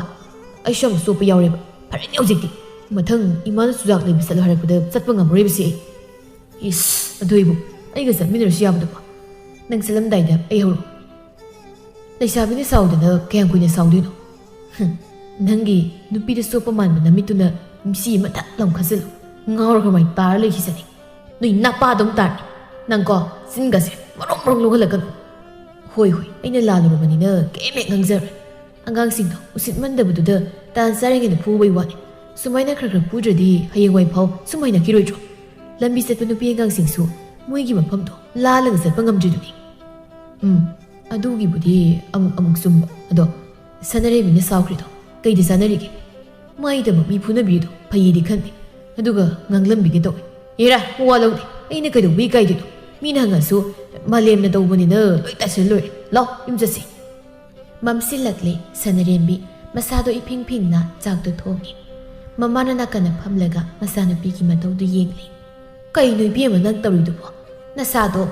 ꯑꯩꯁꯨ ꯌꯥꯝ ꯆꯣꯞꯄ ꯌꯥꯎꯔꯦꯕ꯫ ꯐꯔꯦꯅꯦ ꯍꯧꯖꯤꯛꯇꯤ꯫ ꯃꯊꯪ ꯏꯃꯥꯅ ꯆꯨꯖꯥꯛ ꯂꯩꯕ ꯆꯠꯂꯣ ꯍꯥꯏꯔꯛꯄꯗ ꯆꯠꯄ ꯉꯝꯃꯔꯣꯏꯕꯁꯦ ꯑꯩ꯫ ꯏꯁ, ꯑꯗꯨ ꯑꯩꯕꯨ ꯑꯩꯒ ꯆꯠꯃꯤꯟꯅꯔꯁꯨ ꯌꯥꯕꯗꯨꯕꯨ꯫ ꯅꯪ ꯆꯠꯂꯝꯗꯥꯏꯗ ꯑꯩ ꯍꯧꯔꯛꯑꯣ꯫ ꯂꯩꯁꯥꯕꯤꯅ ꯁꯥꯎꯗꯅ ꯀꯌꯥꯝ ꯀꯨꯏꯅ ꯁꯥꯎꯗꯣꯏꯅꯣ? ꯍꯨꯝ, ꯅꯪꯒꯤ ꯅꯨꯄꯤꯗ ꯆꯣꯞꯄ ꯃꯥꯟꯕ ꯅꯃꯤꯠꯇꯨꯅ ꯃꯤꯆꯤ ꯑꯃ ꯊꯛ ꯂꯥꯎ ꯈꯠꯆꯜꯂꯨ꯫ ꯉꯥꯎꯔ ꯀꯃꯥꯏ ꯇꯥꯔ ꯂꯩꯈꯤꯁꯅꯤ? ꯅꯣꯏ ꯅꯄꯥꯗꯧ ꯇꯥꯔꯅꯤ꯫ ꯅꯪꯀꯣ, ꯆꯤꯟꯒꯁꯦ ꯃꯔꯣꯡ ꯃꯔꯣꯡ ꯂꯣꯜꯍꯜꯂꯛꯀꯅꯨ꯫ ꯍꯣꯏ, ꯍꯣꯏ, ꯑꯩꯅ ꯂꯥꯜꯂꯨꯔꯕꯅꯤꯅ ꯀꯩꯝ ꯍꯦꯛ ꯉꯥꯡꯖꯔꯣꯏ꯫ ꯑꯉꯥꯡꯁꯤꯡꯗꯣ ꯎꯁꯤꯠꯃꯟꯗꯕꯗꯨꯗ ꯇꯥꯟ ꯆꯥꯔꯤꯉꯩꯗ ꯐꯨꯕꯩ ꯋꯥꯅꯤ꯫ ꯁꯨꯃꯥꯏꯅ ꯈꯔ ꯈꯔ ꯐꯨꯗ꯭ꯔꯗꯤ ꯍꯌꯦꯡꯋꯥꯏ ꯐꯥꯎ ꯁꯨꯝ ꯍꯩꯅꯈꯤꯔꯣꯏꯗ꯭ꯔꯣ? ꯂꯝꯕꯤ ꯆꯠꯄ ꯅꯨꯄꯤ ꯑꯉꯥꯡꯁꯤꯡꯁꯨ ꯃꯣꯏꯒꯤ ꯃꯐꯝꯗꯣ ꯂꯥꯜꯂꯒ ꯆꯠꯄ ꯉꯝꯗ꯭ꯔꯤꯗꯨꯅꯤ꯫ ꯎꯝ, ꯑꯗꯨꯒꯤꯕꯨꯗꯤ ꯑꯃꯨꯛ ꯑꯃꯨꯛ ꯆꯨꯝꯕ꯫ ꯑꯗꯣ ꯁꯅꯔꯦꯝꯕꯤꯅ ꯁꯥꯎꯈ꯭ꯔꯤꯗꯣ ꯀꯩꯗ ꯆꯥꯅꯔꯤꯒꯦ? ꯃꯥꯏꯗꯃꯛ ꯃꯤ ꯐꯨꯅꯕꯤꯔꯤꯗꯣ ꯐꯩꯌꯦꯗꯤ ꯈꯟꯗꯦ, ꯑꯗꯨꯒ ꯉꯥꯡꯂꯝꯕꯤꯒꯦ ꯇꯧꯋꯦ꯫ ꯍꯦꯔꯥ, ꯃꯋꯥ ꯂꯧꯗꯦ꯫ ꯑꯩꯅ ꯀꯩꯗꯧꯕꯩ ꯏꯀꯥꯏꯗꯣꯏꯅꯣ? ꯃꯤꯅ ꯍꯪꯉꯁꯨ ꯃꯥꯂꯦꯝꯅ ꯇꯧꯕꯅꯤꯅ ꯂꯣꯏ ꯇꯥꯁꯤꯜ ꯂꯣꯏꯔꯦ꯫ ꯂꯥꯎ, ꯌꯨꯝ ꯆꯠꯁꯤ꯫ ꯃꯝꯁꯤꯜꯂꯛꯂꯦ꯫ ꯁꯅꯔꯦꯝꯕꯤ ꯃꯁꯥꯗꯣ ꯏꯐꯤꯡ ꯐꯤꯡꯅ ꯆꯥꯛꯇꯣ ꯊꯣꯡꯉꯤ꯫ ꯃꯃꯥꯅ ꯅꯥꯀꯟꯗ ꯐꯝꯂꯒ ꯃꯆꯥꯅꯨꯄꯤꯒꯤ ꯃꯇꯧꯗꯨ ꯌꯦꯡꯂꯤ꯫ "ꯀꯩꯅꯣ ꯏꯕꯦꯝꯃ ꯅꯪ ꯇꯧꯔꯤꯗꯨꯕꯣ? ꯅꯁꯥꯗꯣ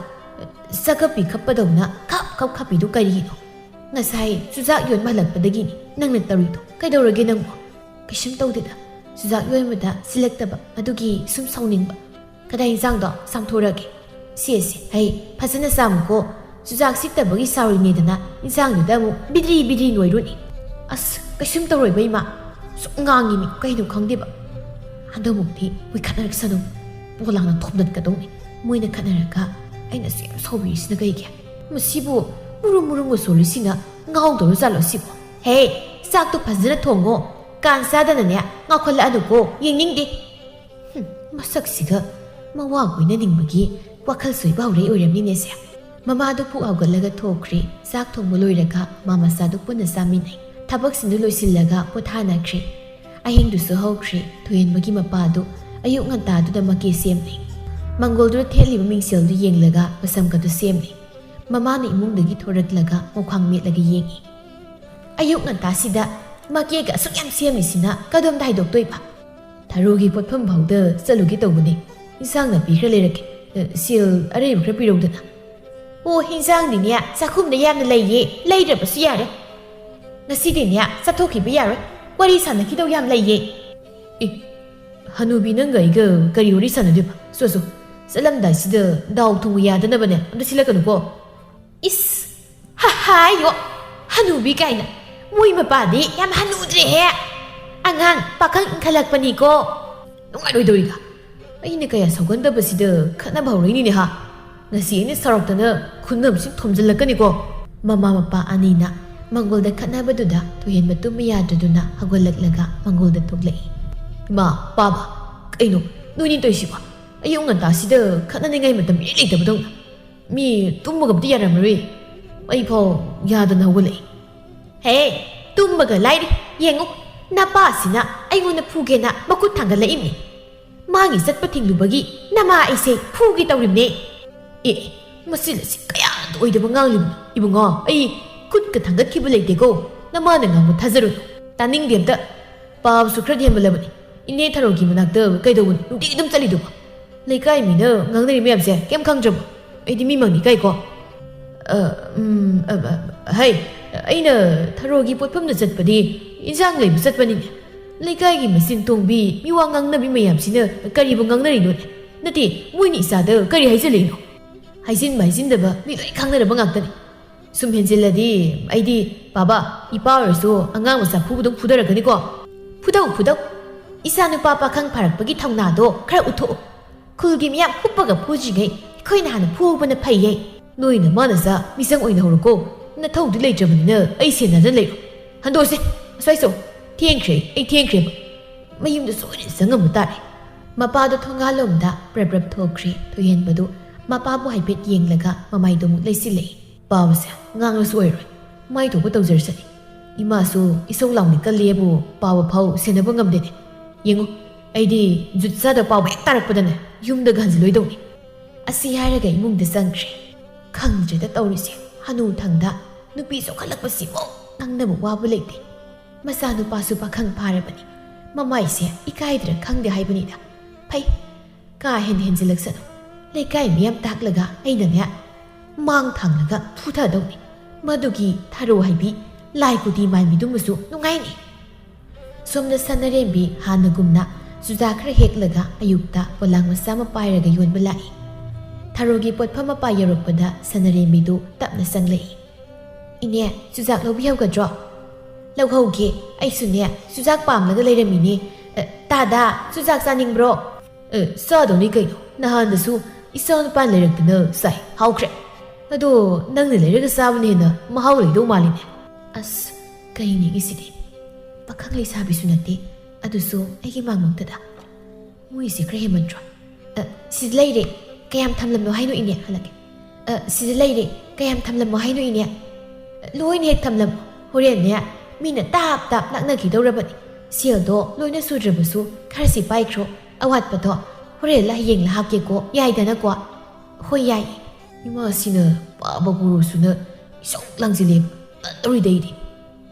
ꯆꯒꯞꯄꯤ ꯈꯞꯄꯗꯧꯅ ꯈꯞ ꯈꯞ ꯈꯞꯄꯤꯗꯨ ꯀꯔꯤꯒꯤꯅꯣ? ꯉꯁꯥꯏ ꯆꯨꯖꯥꯛ ꯌꯣꯟꯕ ꯍꯜꯂꯛꯄꯗꯒꯤꯅꯤ ꯅꯪꯅ ꯇꯧꯔꯤꯗꯣ꯫ ꯀꯩꯗꯧꯔꯒꯦ ꯅꯪꯕꯣ?" "ꯀꯩꯁꯨꯝ ꯇꯧꯗꯦꯗ, ꯆꯨꯖꯥꯛ ꯌꯣꯟꯕꯗ ꯁꯤꯜꯂꯛꯇꯕ ꯑꯗꯨꯒꯤ ꯁꯨꯝ ꯁꯥꯎꯅꯤꯡꯕ꯫ ꯀꯗꯥꯏ ꯏꯟꯁꯥꯡꯗꯣ ꯆꯥꯝꯊꯣꯔꯛꯑꯒꯦ꯫ ꯁꯦ, ꯁꯦ, ꯍꯩ ꯐꯖꯅ ꯆꯥꯃꯨꯀꯣ꯫ ꯆꯨꯖꯥꯛ ꯁꯤꯠꯇꯕꯒꯤ ꯁꯥꯎꯔꯤꯅꯦꯗꯅ ꯏꯟꯁꯥꯡꯗꯨꯗ ꯑꯃꯨꯛ ꯕꯤꯗ꯭ꯔꯤ ꯕꯤꯗ꯭ꯔꯤ ꯅꯣꯏꯔꯨꯅꯤ꯫" "ꯑꯁ, ꯀꯩꯁꯨꯝ ꯇꯧꯔꯣꯏꯕ ꯏꯃꯥ꯫ ꯁꯨꯝ ꯉꯥꯡꯉꯤꯅꯤ, ꯀꯩꯅꯣ ꯈꯪꯗꯦꯕ꯫ ꯍꯟꯗꯛꯃꯨꯛꯇꯤ ꯃꯣꯏ ꯈꯠꯅꯔꯛꯁꯅꯨ꯫ ꯄꯣꯂꯥꯡꯅ ꯊꯣꯝꯗꯠꯀꯗꯧꯅꯤ꯫ ꯃꯣꯏꯅ ꯈꯠꯅꯔꯒ ꯑꯩꯅ ꯑꯁꯨꯛ ꯌꯥꯝ ꯁꯥꯎꯕꯤꯔꯤꯁꯤꯅ ꯀꯩꯒꯤ? ꯃꯁꯤꯕꯨ ꯃꯨꯔꯨꯝ ꯃꯨꯔꯨꯝꯒ ꯁꯣꯜꯂꯤꯁꯤꯅ ꯉꯥꯎꯗꯧꯔ ꯖꯥꯠꯂꯣ ꯁꯤꯕꯣ? ꯍꯦ, ꯆꯥꯛꯇꯣ ꯐꯖꯅ ꯊꯣꯡꯉꯣ꯫ ꯀꯥꯟ ꯆꯥꯗꯅꯅꯦ ꯉꯥꯎꯈꯠꯂꯛꯑꯅꯨꯀꯣ, ꯌꯦꯡꯅꯤꯡꯗꯦ꯫" ꯍꯨꯝ, ꯃꯁꯛꯁꯤꯒ ꯃꯋꯥ ꯀꯣꯏꯅꯅꯤꯡꯕꯒꯤ ꯋꯥꯈꯜ ꯁꯣꯏꯕ ꯍꯧꯔꯛꯏ ꯑꯣꯏꯔꯝꯅꯤꯅꯦꯁꯦ꯫ ꯃꯃꯥꯗꯨ ꯄꯨꯛ ꯍꯧꯒꯠꯂꯒ ꯊꯣꯛꯈ꯭ꯔꯦ꯫ ꯆꯥꯛ ꯊꯣꯡꯕ ꯂꯣꯏꯔꯒ ꯃꯥ ꯃꯆꯥꯗꯨ ꯄꯨꯟꯅ ꯆꯥꯃꯤꯟꯅꯩ꯫ ꯊꯕꯛꯁꯤꯡꯗꯨ ꯂꯣꯏꯁꯤꯜꯂꯒ ꯄꯣꯊꯥꯅꯈ꯭ꯔꯦ꯫ ꯑꯍꯤꯡꯗꯨꯁꯨ ꯍꯧꯈ꯭ꯔꯦ꯫ ꯊꯣꯏꯍꯦꯟꯕꯒꯤ ꯃꯄꯥꯗꯨ ꯑꯌꯨꯛ ꯉꯟꯇꯥꯗꯨꯗ ꯃꯀꯦ ꯁꯦꯝꯂꯦ꯫ ꯃꯪꯒꯣꯜꯗꯨꯗ ꯊꯦꯠꯂꯤꯕ ꯃꯤꯡꯁꯦꯜꯗꯨ ꯌꯦꯡꯂꯒ ꯃꯁꯝꯒꯗꯨ ꯁꯦꯝꯂꯦ꯫ ꯃꯃꯥꯅ ꯏꯃꯨꯡꯗꯒꯤ ꯊꯣꯔꯛꯂꯒ ꯃꯈ꯭ꯋꯥꯡ ꯃꯦꯠꯂꯒ ꯌꯦꯡꯉꯤ꯫ "ꯑꯌꯨꯛ ꯉꯟꯇꯥꯁꯤꯗ ꯃꯀꯦꯒ ꯑꯁꯨꯛ ꯌꯥꯝ ꯁꯦꯝꯂꯤꯁꯤꯅ ꯀꯗꯣꯝꯗ ꯍꯥꯏꯗꯣꯛꯇꯣꯏꯕ?" "ꯊꯔꯣꯒꯤ ꯄꯣꯠꯐꯝ ꯐꯥꯎꯗ ꯆꯠꯂꯨꯒꯦ ꯇꯧꯕꯅꯦ꯫ ꯏꯟꯁꯥꯡ ꯅꯥꯄꯤ ꯈꯔ ꯂꯩꯔꯛꯀꯦ꯫ ꯑ, ꯁꯦꯜ ꯑꯔꯩꯕ ꯈꯔ ꯄꯤꯔꯧꯗꯅ꯫" "ꯑꯣ, ꯏꯟꯁꯥꯡꯗꯤꯅꯦ ꯆꯥꯛꯈꯨꯝꯗ ꯌꯥꯝꯅ ꯂꯩꯌꯦ, ꯂꯩꯗ꯭ꯔꯕꯁꯨ ꯌꯥꯔꯦ꯫ ꯉꯁꯤꯗꯤꯅꯦ ꯆꯠꯊꯣꯛꯈꯤꯕ ꯌꯥꯔꯣꯏ, ꯋꯥꯔꯤ ꯁꯥꯟꯅꯈꯤꯗꯧ ꯌꯥꯝ ꯂꯩꯌꯦ꯫" "ꯑꯦ, ꯍꯅꯨꯕꯤ ꯅꯪꯒ ꯑꯩꯒ ꯀꯔꯤ ꯋꯥꯔꯤ ꯁꯥꯟꯅꯗꯣꯏꯕ? ꯆꯣ, ꯆꯣ, ꯆꯠꯂꯝꯗꯥꯏꯁꯤꯗ ꯗꯥꯎ ꯊꯨꯝꯒ ꯌꯥꯗꯅꯕꯅꯦ ꯑꯝꯇ ꯁꯤꯜꯂꯛꯀꯅꯨꯀꯣ꯫" "ꯏꯁ, ꯍꯥꯏꯌꯣ, ꯍꯅꯨꯕꯤ ꯀꯥꯏꯅ꯫ ꯃꯣꯏ ꯃꯄꯥꯗꯤ ꯌꯥꯝ ꯍꯅꯨꯗ꯭ꯔꯦꯍꯦ꯫ ꯑꯉꯥꯡ ꯄꯥꯈꯪ ꯏꯟꯈꯠꯂꯛꯄꯅꯤꯀꯣ꯫ ꯅꯨꯡꯉꯥꯏꯔꯣꯏꯗꯧꯔꯤꯗ꯫ ꯑꯩꯅ ꯀꯌꯥ ꯁꯧꯒꯟꯗꯕꯁꯤꯗ ꯈꯠꯅꯕ ꯍꯧꯔꯛꯏꯅꯤꯅꯦ ꯍꯥ꯫ ꯉꯁꯤ ꯑꯩꯅ ꯁꯥꯎꯔꯛꯇꯅ ꯈꯨꯟꯅꯕꯁꯤꯡ ꯊꯣꯝꯖꯤꯜꯂꯛꯀꯅꯤꯀꯣ꯫" ꯃꯃꯥ ꯃꯄꯥ ꯑꯅꯤꯅ ꯃꯪꯒꯣꯜꯗ ꯈꯠꯅꯕꯗꯨꯗ ꯊꯣꯏꯍꯦꯟꯕ ꯇꯨꯝꯕ ꯌꯥꯗ꯭ꯔꯗꯨꯅ ꯍꯧꯒꯠꯂꯛꯂꯒ ꯃꯪꯒꯣꯜꯗ ꯊꯣꯛꯂꯛꯏ꯫ "ꯏꯃꯥ, ꯄꯥꯕ, ꯀꯩꯅꯣ ꯅꯣꯏꯅꯤ ꯇꯧꯔꯤꯁꯤꯕꯣ? ꯑꯌꯨꯛ ꯉꯟꯇꯥꯁꯤꯗ ꯈꯠꯅꯅꯤꯡꯉꯥꯏ ꯃꯇꯝ ꯏꯔꯩ ꯂꯩꯇꯕꯗꯧꯅ꯫ ꯃꯤ ꯇꯨꯝꯕꯒ ꯑꯝꯇ ꯌꯥꯔꯝꯃꯔꯣꯏ꯫ ꯑꯩꯐꯥꯎ ꯌꯥꯗꯅ ꯍꯧꯒꯠꯂꯛꯏ꯫" "ꯍꯦ, ꯇꯨꯝꯕꯒ ꯂꯥꯏꯔꯤ꯫ ꯌꯦꯡꯉꯨ, ꯅꯄꯥꯁꯤꯅ ꯑꯩꯉꯣꯟꯗ ꯐꯨꯒꯦꯅ ꯃꯈꯨꯠ ꯊꯥꯡꯒꯠꯂꯛꯏꯝꯅꯤ꯫ ꯃꯥꯒꯤ ꯆꯠꯄ ꯊꯤꯡꯂꯨꯕꯒꯤ ꯅꯃꯥ ꯑꯩꯁꯦ ꯐꯨꯒꯦ ꯇꯧꯔꯤꯝꯅꯦ꯫" "ꯑꯦ, ꯃꯁꯤ ꯂꯩꯁꯤ ꯀꯌꯥꯗ ꯑꯣꯏꯗꯕ ꯉꯥꯡꯂꯤꯕꯅꯣ? ꯏꯕꯨꯡꯉꯣ, ꯑꯩ ꯈꯨꯠꯀ ꯊꯥꯡꯒꯠꯈꯤꯕ ꯂꯩꯇꯦꯀꯣ꯫ ꯅꯃꯥꯅ ꯉꯥꯡꯕ ꯊꯥꯖꯔꯨꯅꯨ꯫ ꯇꯥꯅꯤꯡꯗꯦ ꯑꯝꯇ꯫ ꯄꯥꯕꯁꯨ ꯈꯔꯗꯤ ꯍꯦꯟꯃꯜꯂꯕꯅꯤ꯫ ꯏꯅꯦ ꯊꯔꯣꯒꯤ ꯃꯅꯥꯛꯇ ꯀꯩꯗꯧꯕꯅꯣ ꯅꯨꯡꯇꯤꯒꯤ ꯑꯗꯨꯝ ꯆꯠꯂꯤꯗꯨꯕꯣ? ꯂꯩꯀꯥꯏ ꯃꯤꯅ ꯉꯥꯡꯅꯔꯤ ꯃꯌꯥꯝꯁꯦ ꯀꯩꯝ ꯈꯪꯗ꯭ꯔꯕꯣ? ꯑꯩꯗꯤ ꯃꯤꯃꯛꯅꯤ ꯀꯥꯏꯀꯣ꯫" "ꯑ, ꯎꯝ, ꯑ, ꯑ, ꯍꯩ, ꯑꯩꯅ ꯊꯔꯣꯒꯤ ꯄꯣꯠꯐꯝꯗ ꯆꯠꯄꯗꯤ ꯏꯟꯁꯥꯡ ꯂꯩꯕ ꯆꯠꯄꯅꯤꯅꯦ꯫ ꯂꯩꯀꯥꯏꯒꯤ ꯃꯆꯤꯟ ꯇꯣꯡꯕꯤ ꯃꯤꯋꯥ ꯉꯥꯡꯅꯕꯤ ꯃꯌꯥꯝꯁꯤꯅ ꯀꯔꯤꯕꯨ ꯉꯥꯡꯅꯔꯤꯅꯣꯅꯦ? ꯅꯠꯇꯦ, ꯃꯣꯏꯅ ꯏꯆꯥꯗ ꯀꯔꯤ ꯍꯥꯏꯖꯜꯂꯛꯏꯅꯣ? ꯍꯥꯏꯖꯤꯟꯕ ꯍꯥꯏꯖꯤꯟꯗꯕ ꯃꯤ ꯂꯣꯏ ꯈꯪꯅꯔꯕ ꯉꯥꯛꯇꯅꯤ꯫ ꯁꯨꯝ ꯍꯦꯟꯖꯤꯜꯂꯗꯤ ꯑꯩꯗꯤ, ꯄꯥꯕ, ꯏꯄꯥ ꯑꯣꯏꯔꯁꯨ ꯑꯉꯥꯡ ꯃꯆꯥ ꯐꯨꯕꯗꯧ ꯐꯨꯗꯔꯛꯀꯅꯤꯀꯣ꯫" "ꯐꯨꯗꯧ, ꯐꯨꯗꯧ꯫ ꯏꯆꯥ ꯅꯨꯄꯥ ꯄꯥꯈꯪ ꯐꯥꯔꯛꯄꯒꯤ ꯊꯧꯅꯥꯗꯣ ꯈꯔ ꯎꯠꯊꯣꯛꯎ꯫ ꯈꯨꯜꯒꯤ ꯃꯤꯌꯥꯝ ꯍꯨꯞꯄꯒ ꯐꯨꯗ꯭ꯔꯤꯉꯩ ꯑꯩꯈꯣꯏꯅ ꯍꯥꯟꯅ ꯐꯨꯍꯧꯕꯅ ꯐꯩꯌꯦ꯫" "ꯅꯣꯏꯅ ꯃꯥꯅ ꯆꯥ ꯃꯤꯆꯪ ꯑꯣꯏꯅ ꯍꯧꯔꯣꯀꯣ꯫ ꯅꯊꯧꯗꯤ ꯂꯩꯇ꯭ꯔꯕꯅꯤꯅ ꯑꯩ ꯁꯦꯟꯅꯗꯅ ꯂꯩꯔꯣ꯫ ꯍꯟꯗꯣꯛꯑꯁꯦ, ꯑꯁ꯭ꯋꯥꯏ ꯆꯧ꯫ ꯊꯦꯡꯈ꯭ꯔꯦ, ꯑꯩ ꯊꯦꯡꯈ꯭ꯔꯦꯕ꯫" ꯃꯌꯨꯝꯗ ꯁꯣꯏꯗꯅ ꯆꯪꯉꯝꯕ ꯇꯥꯔꯦ꯫ ꯃꯄꯥꯗꯣ ꯊꯣꯡꯒꯥꯜꯂꯣꯝꯗ ꯄ꯭ꯔꯞ ꯄ꯭ꯔꯞ ꯊꯣꯛꯈ꯭ꯔꯦ꯫ ꯊꯣꯏꯍꯦꯟꯕꯗꯨ ꯃꯄꯥꯕꯨ ꯍꯥꯏꯐꯦꯠ ꯌꯦꯡꯂꯒ ꯃꯃꯥꯏꯗꯣ ꯑꯃꯨꯛ ꯂꯩꯁꯤꯜꯂꯛꯏ꯫ ꯄꯥꯕꯁꯦ ꯉꯥꯡꯂꯁꯨ ꯑꯣꯏꯔꯣꯏ꯫ ꯃꯥꯏ ꯊꯣꯛꯄ ꯇꯧꯖꯔꯁꯅꯤ꯫ ꯏꯃꯥꯁꯨ ꯏꯁꯧ ꯂꯥꯡꯕꯤ ꯀꯜꯂꯦꯕꯨ ꯄꯥꯕ ꯐꯥꯎ ꯁꯦꯟꯅꯕ ꯉꯝꯗꯦꯅꯦ꯫ ꯌꯦꯡꯉꯨ, ꯑꯩꯗꯤ ꯖꯨꯠ ꯆꯥꯗ ꯄꯥꯕ ꯍꯦꯛ ꯇꯥꯔꯛꯄꯗꯅꯦ ꯌꯨꯝꯗꯒ ꯍꯟꯖꯤꯜꯂꯣꯏꯗꯧꯅꯤ꯫ ꯑꯁꯤ ꯍꯥꯏꯔꯒ ꯏꯃꯨꯡꯗ ꯆꯪꯈ꯭ꯔꯦ꯫ ꯈꯪꯗ꯭ꯔꯦꯗ ꯇꯧꯔꯤꯁꯦ, ꯍꯅꯨ ꯊꯪꯗ ꯅꯨꯄꯤ ꯆꯥꯎꯈꯠꯂꯛꯄꯁꯤꯃꯨꯛ ꯉꯥꯡꯅꯕ ꯋꯥꯕ ꯂꯩꯇꯦ꯫ ꯃꯆꯥꯅꯨꯄꯥꯁꯨ ꯄꯥꯈꯪ ꯐꯥꯔꯕꯅꯤ꯫ ꯃꯃꯥꯏꯁꯦ ꯏꯀꯥꯏꯗ꯭ꯔꯥ ꯈꯪꯗꯦ ꯍꯥꯏꯕꯅꯤꯗ꯫ ꯐꯩ, ꯀꯥ ꯍꯦꯟꯅ ꯍꯦꯟꯖꯤꯜꯂꯛꯁꯅꯨ꯫ ꯂꯩꯀꯥꯏ ꯃꯤꯌꯥꯝ ꯇꯥꯛꯂꯒ ꯑꯩꯅꯅꯦ ꯃꯥꯡ ꯊꯥꯡꯂꯒ ꯐꯨꯊꯗꯧꯅꯤ꯫ ꯃꯗꯨꯒꯤ ꯊꯔꯣ ꯍꯥꯏꯕꯤ ꯂꯥꯏ ꯀꯨꯇꯤ ꯃꯥꯟꯕꯤꯗꯨꯃꯁꯨ ꯅꯨꯡꯉꯥꯏꯅꯤ꯫ ꯁꯣꯝꯗ ꯁꯅꯔꯦꯝꯕꯤ ꯍꯥꯟꯅꯒꯨꯝꯅ ꯆꯨꯖꯥꯛ ꯈꯔ ꯍꯦꯛꯂꯒ ꯑꯌꯨꯛꯇ ꯄꯣꯂꯥꯡ ꯃꯆꯥ ꯑꯃ ꯄꯥꯏꯔꯒ ꯌꯣꯟꯕ ꯂꯥꯛꯏ꯫ ꯊꯔꯣꯒꯤ ꯄꯣꯠꯐꯝ ꯃꯄꯥ ꯌꯧꯔꯛꯄꯗ ꯁꯅꯔꯦꯝꯕꯤꯗꯨ ꯇꯞꯅ ꯆꯪꯂꯛꯏ꯫ "ꯏꯅꯦ, ꯆꯨꯖꯥꯛ ꯂꯧꯕꯤꯍꯧꯒꯗ꯭ꯔꯣ?" "ꯂꯧꯍꯧꯒꯦ, ꯑꯩꯁꯨꯅꯦ ꯆꯨꯖꯥꯛ ꯄꯥꯝꯂꯒ ꯂꯩꯔꯝꯃꯤꯅꯦ꯫ ꯑ, ꯇꯥꯗ, ꯆꯨꯖꯥꯛ ꯆꯥꯅꯤꯡꯕ꯭ꯔꯣ?" "ꯑꯦ, ꯆꯥꯗꯧꯅꯤ ꯀꯩꯅꯣ, ꯅꯍꯥꯟꯗꯁꯨ ꯏꯆꯥ ꯅꯨꯄꯥꯅ ꯂꯩꯔꯛꯇꯅ ꯆꯥꯏ, ꯍꯥꯎꯈ꯭ꯔꯦ꯫ ꯑꯗꯣ ꯅꯪꯅ ꯂꯩꯔꯒ ꯆꯥꯕꯅ ꯍꯦꯟꯅ ꯃꯍꯥꯎ ꯂꯩꯗꯧ ꯃꯥꯜꯂꯤꯅꯦ꯫" ꯑꯁ, ꯀꯩꯅꯦꯒꯤ ꯁꯤꯗꯤ? ꯄꯥꯈꯪ ꯂꯩꯁꯥꯕꯤꯁꯨ ꯅꯠꯇꯦ, ꯑꯗꯨꯁꯨ ꯑꯩꯒꯤ ꯃꯥꯡꯃꯛꯇꯗ꯫ ꯃꯣꯏꯁꯦ ꯈꯔ ꯍꯦꯟꯃꯟꯗ꯭ꯔꯣ? "ꯑ, ꯁꯤꯗ ꯂꯩꯔꯦ, ꯀꯌꯥꯝ ꯊꯝꯂꯝꯃꯣ ꯍꯥꯏꯅꯣ ꯏꯅꯦ?" ꯍꯜꯂꯛꯀꯦ꯫ "ꯑ, ꯁꯤꯗ ꯂꯩꯔꯦ, ꯀꯌꯥꯝ ꯊꯝꯂꯝꯃꯣ ꯍꯥꯏꯅꯣ ꯏꯅꯦ?" "ꯂꯣꯏꯅ ꯍꯦꯛ ꯊꯝꯂꯝꯃꯣ, ꯍꯣꯔꯦꯟꯅꯦ ꯃꯤꯅ ꯇꯥꯞ ꯇꯥꯞ ꯂꯥꯛꯅꯈꯤꯗꯧꯔꯕꯅꯤ꯫ ꯁꯦꯜꯗꯣ ꯂꯣꯏꯅ ꯁꯨꯗ꯭ꯔꯕꯁꯨ ꯈꯔꯁꯤ ꯄꯥꯏꯈ꯭ꯔꯣ, ꯑꯋꯥꯠꯄꯗꯣ ꯍꯣꯔꯦꯟꯂ ꯍꯌꯦꯡꯂ ꯍꯥꯞꯀꯦꯀꯣ, ꯌꯥꯏꯗꯅꯀꯣ?" "ꯍꯣꯏ, ꯌꯥꯏ꯫" ꯏꯃꯥꯁꯤꯅ ꯄꯥꯕ ꯒꯨꯔꯨꯁꯨꯅ ꯏꯁꯧ ꯂꯥꯡꯁꯤꯜꯂꯦ, ꯇꯜꯂꯔꯣꯏꯗ ꯑꯩꯗꯤ꯫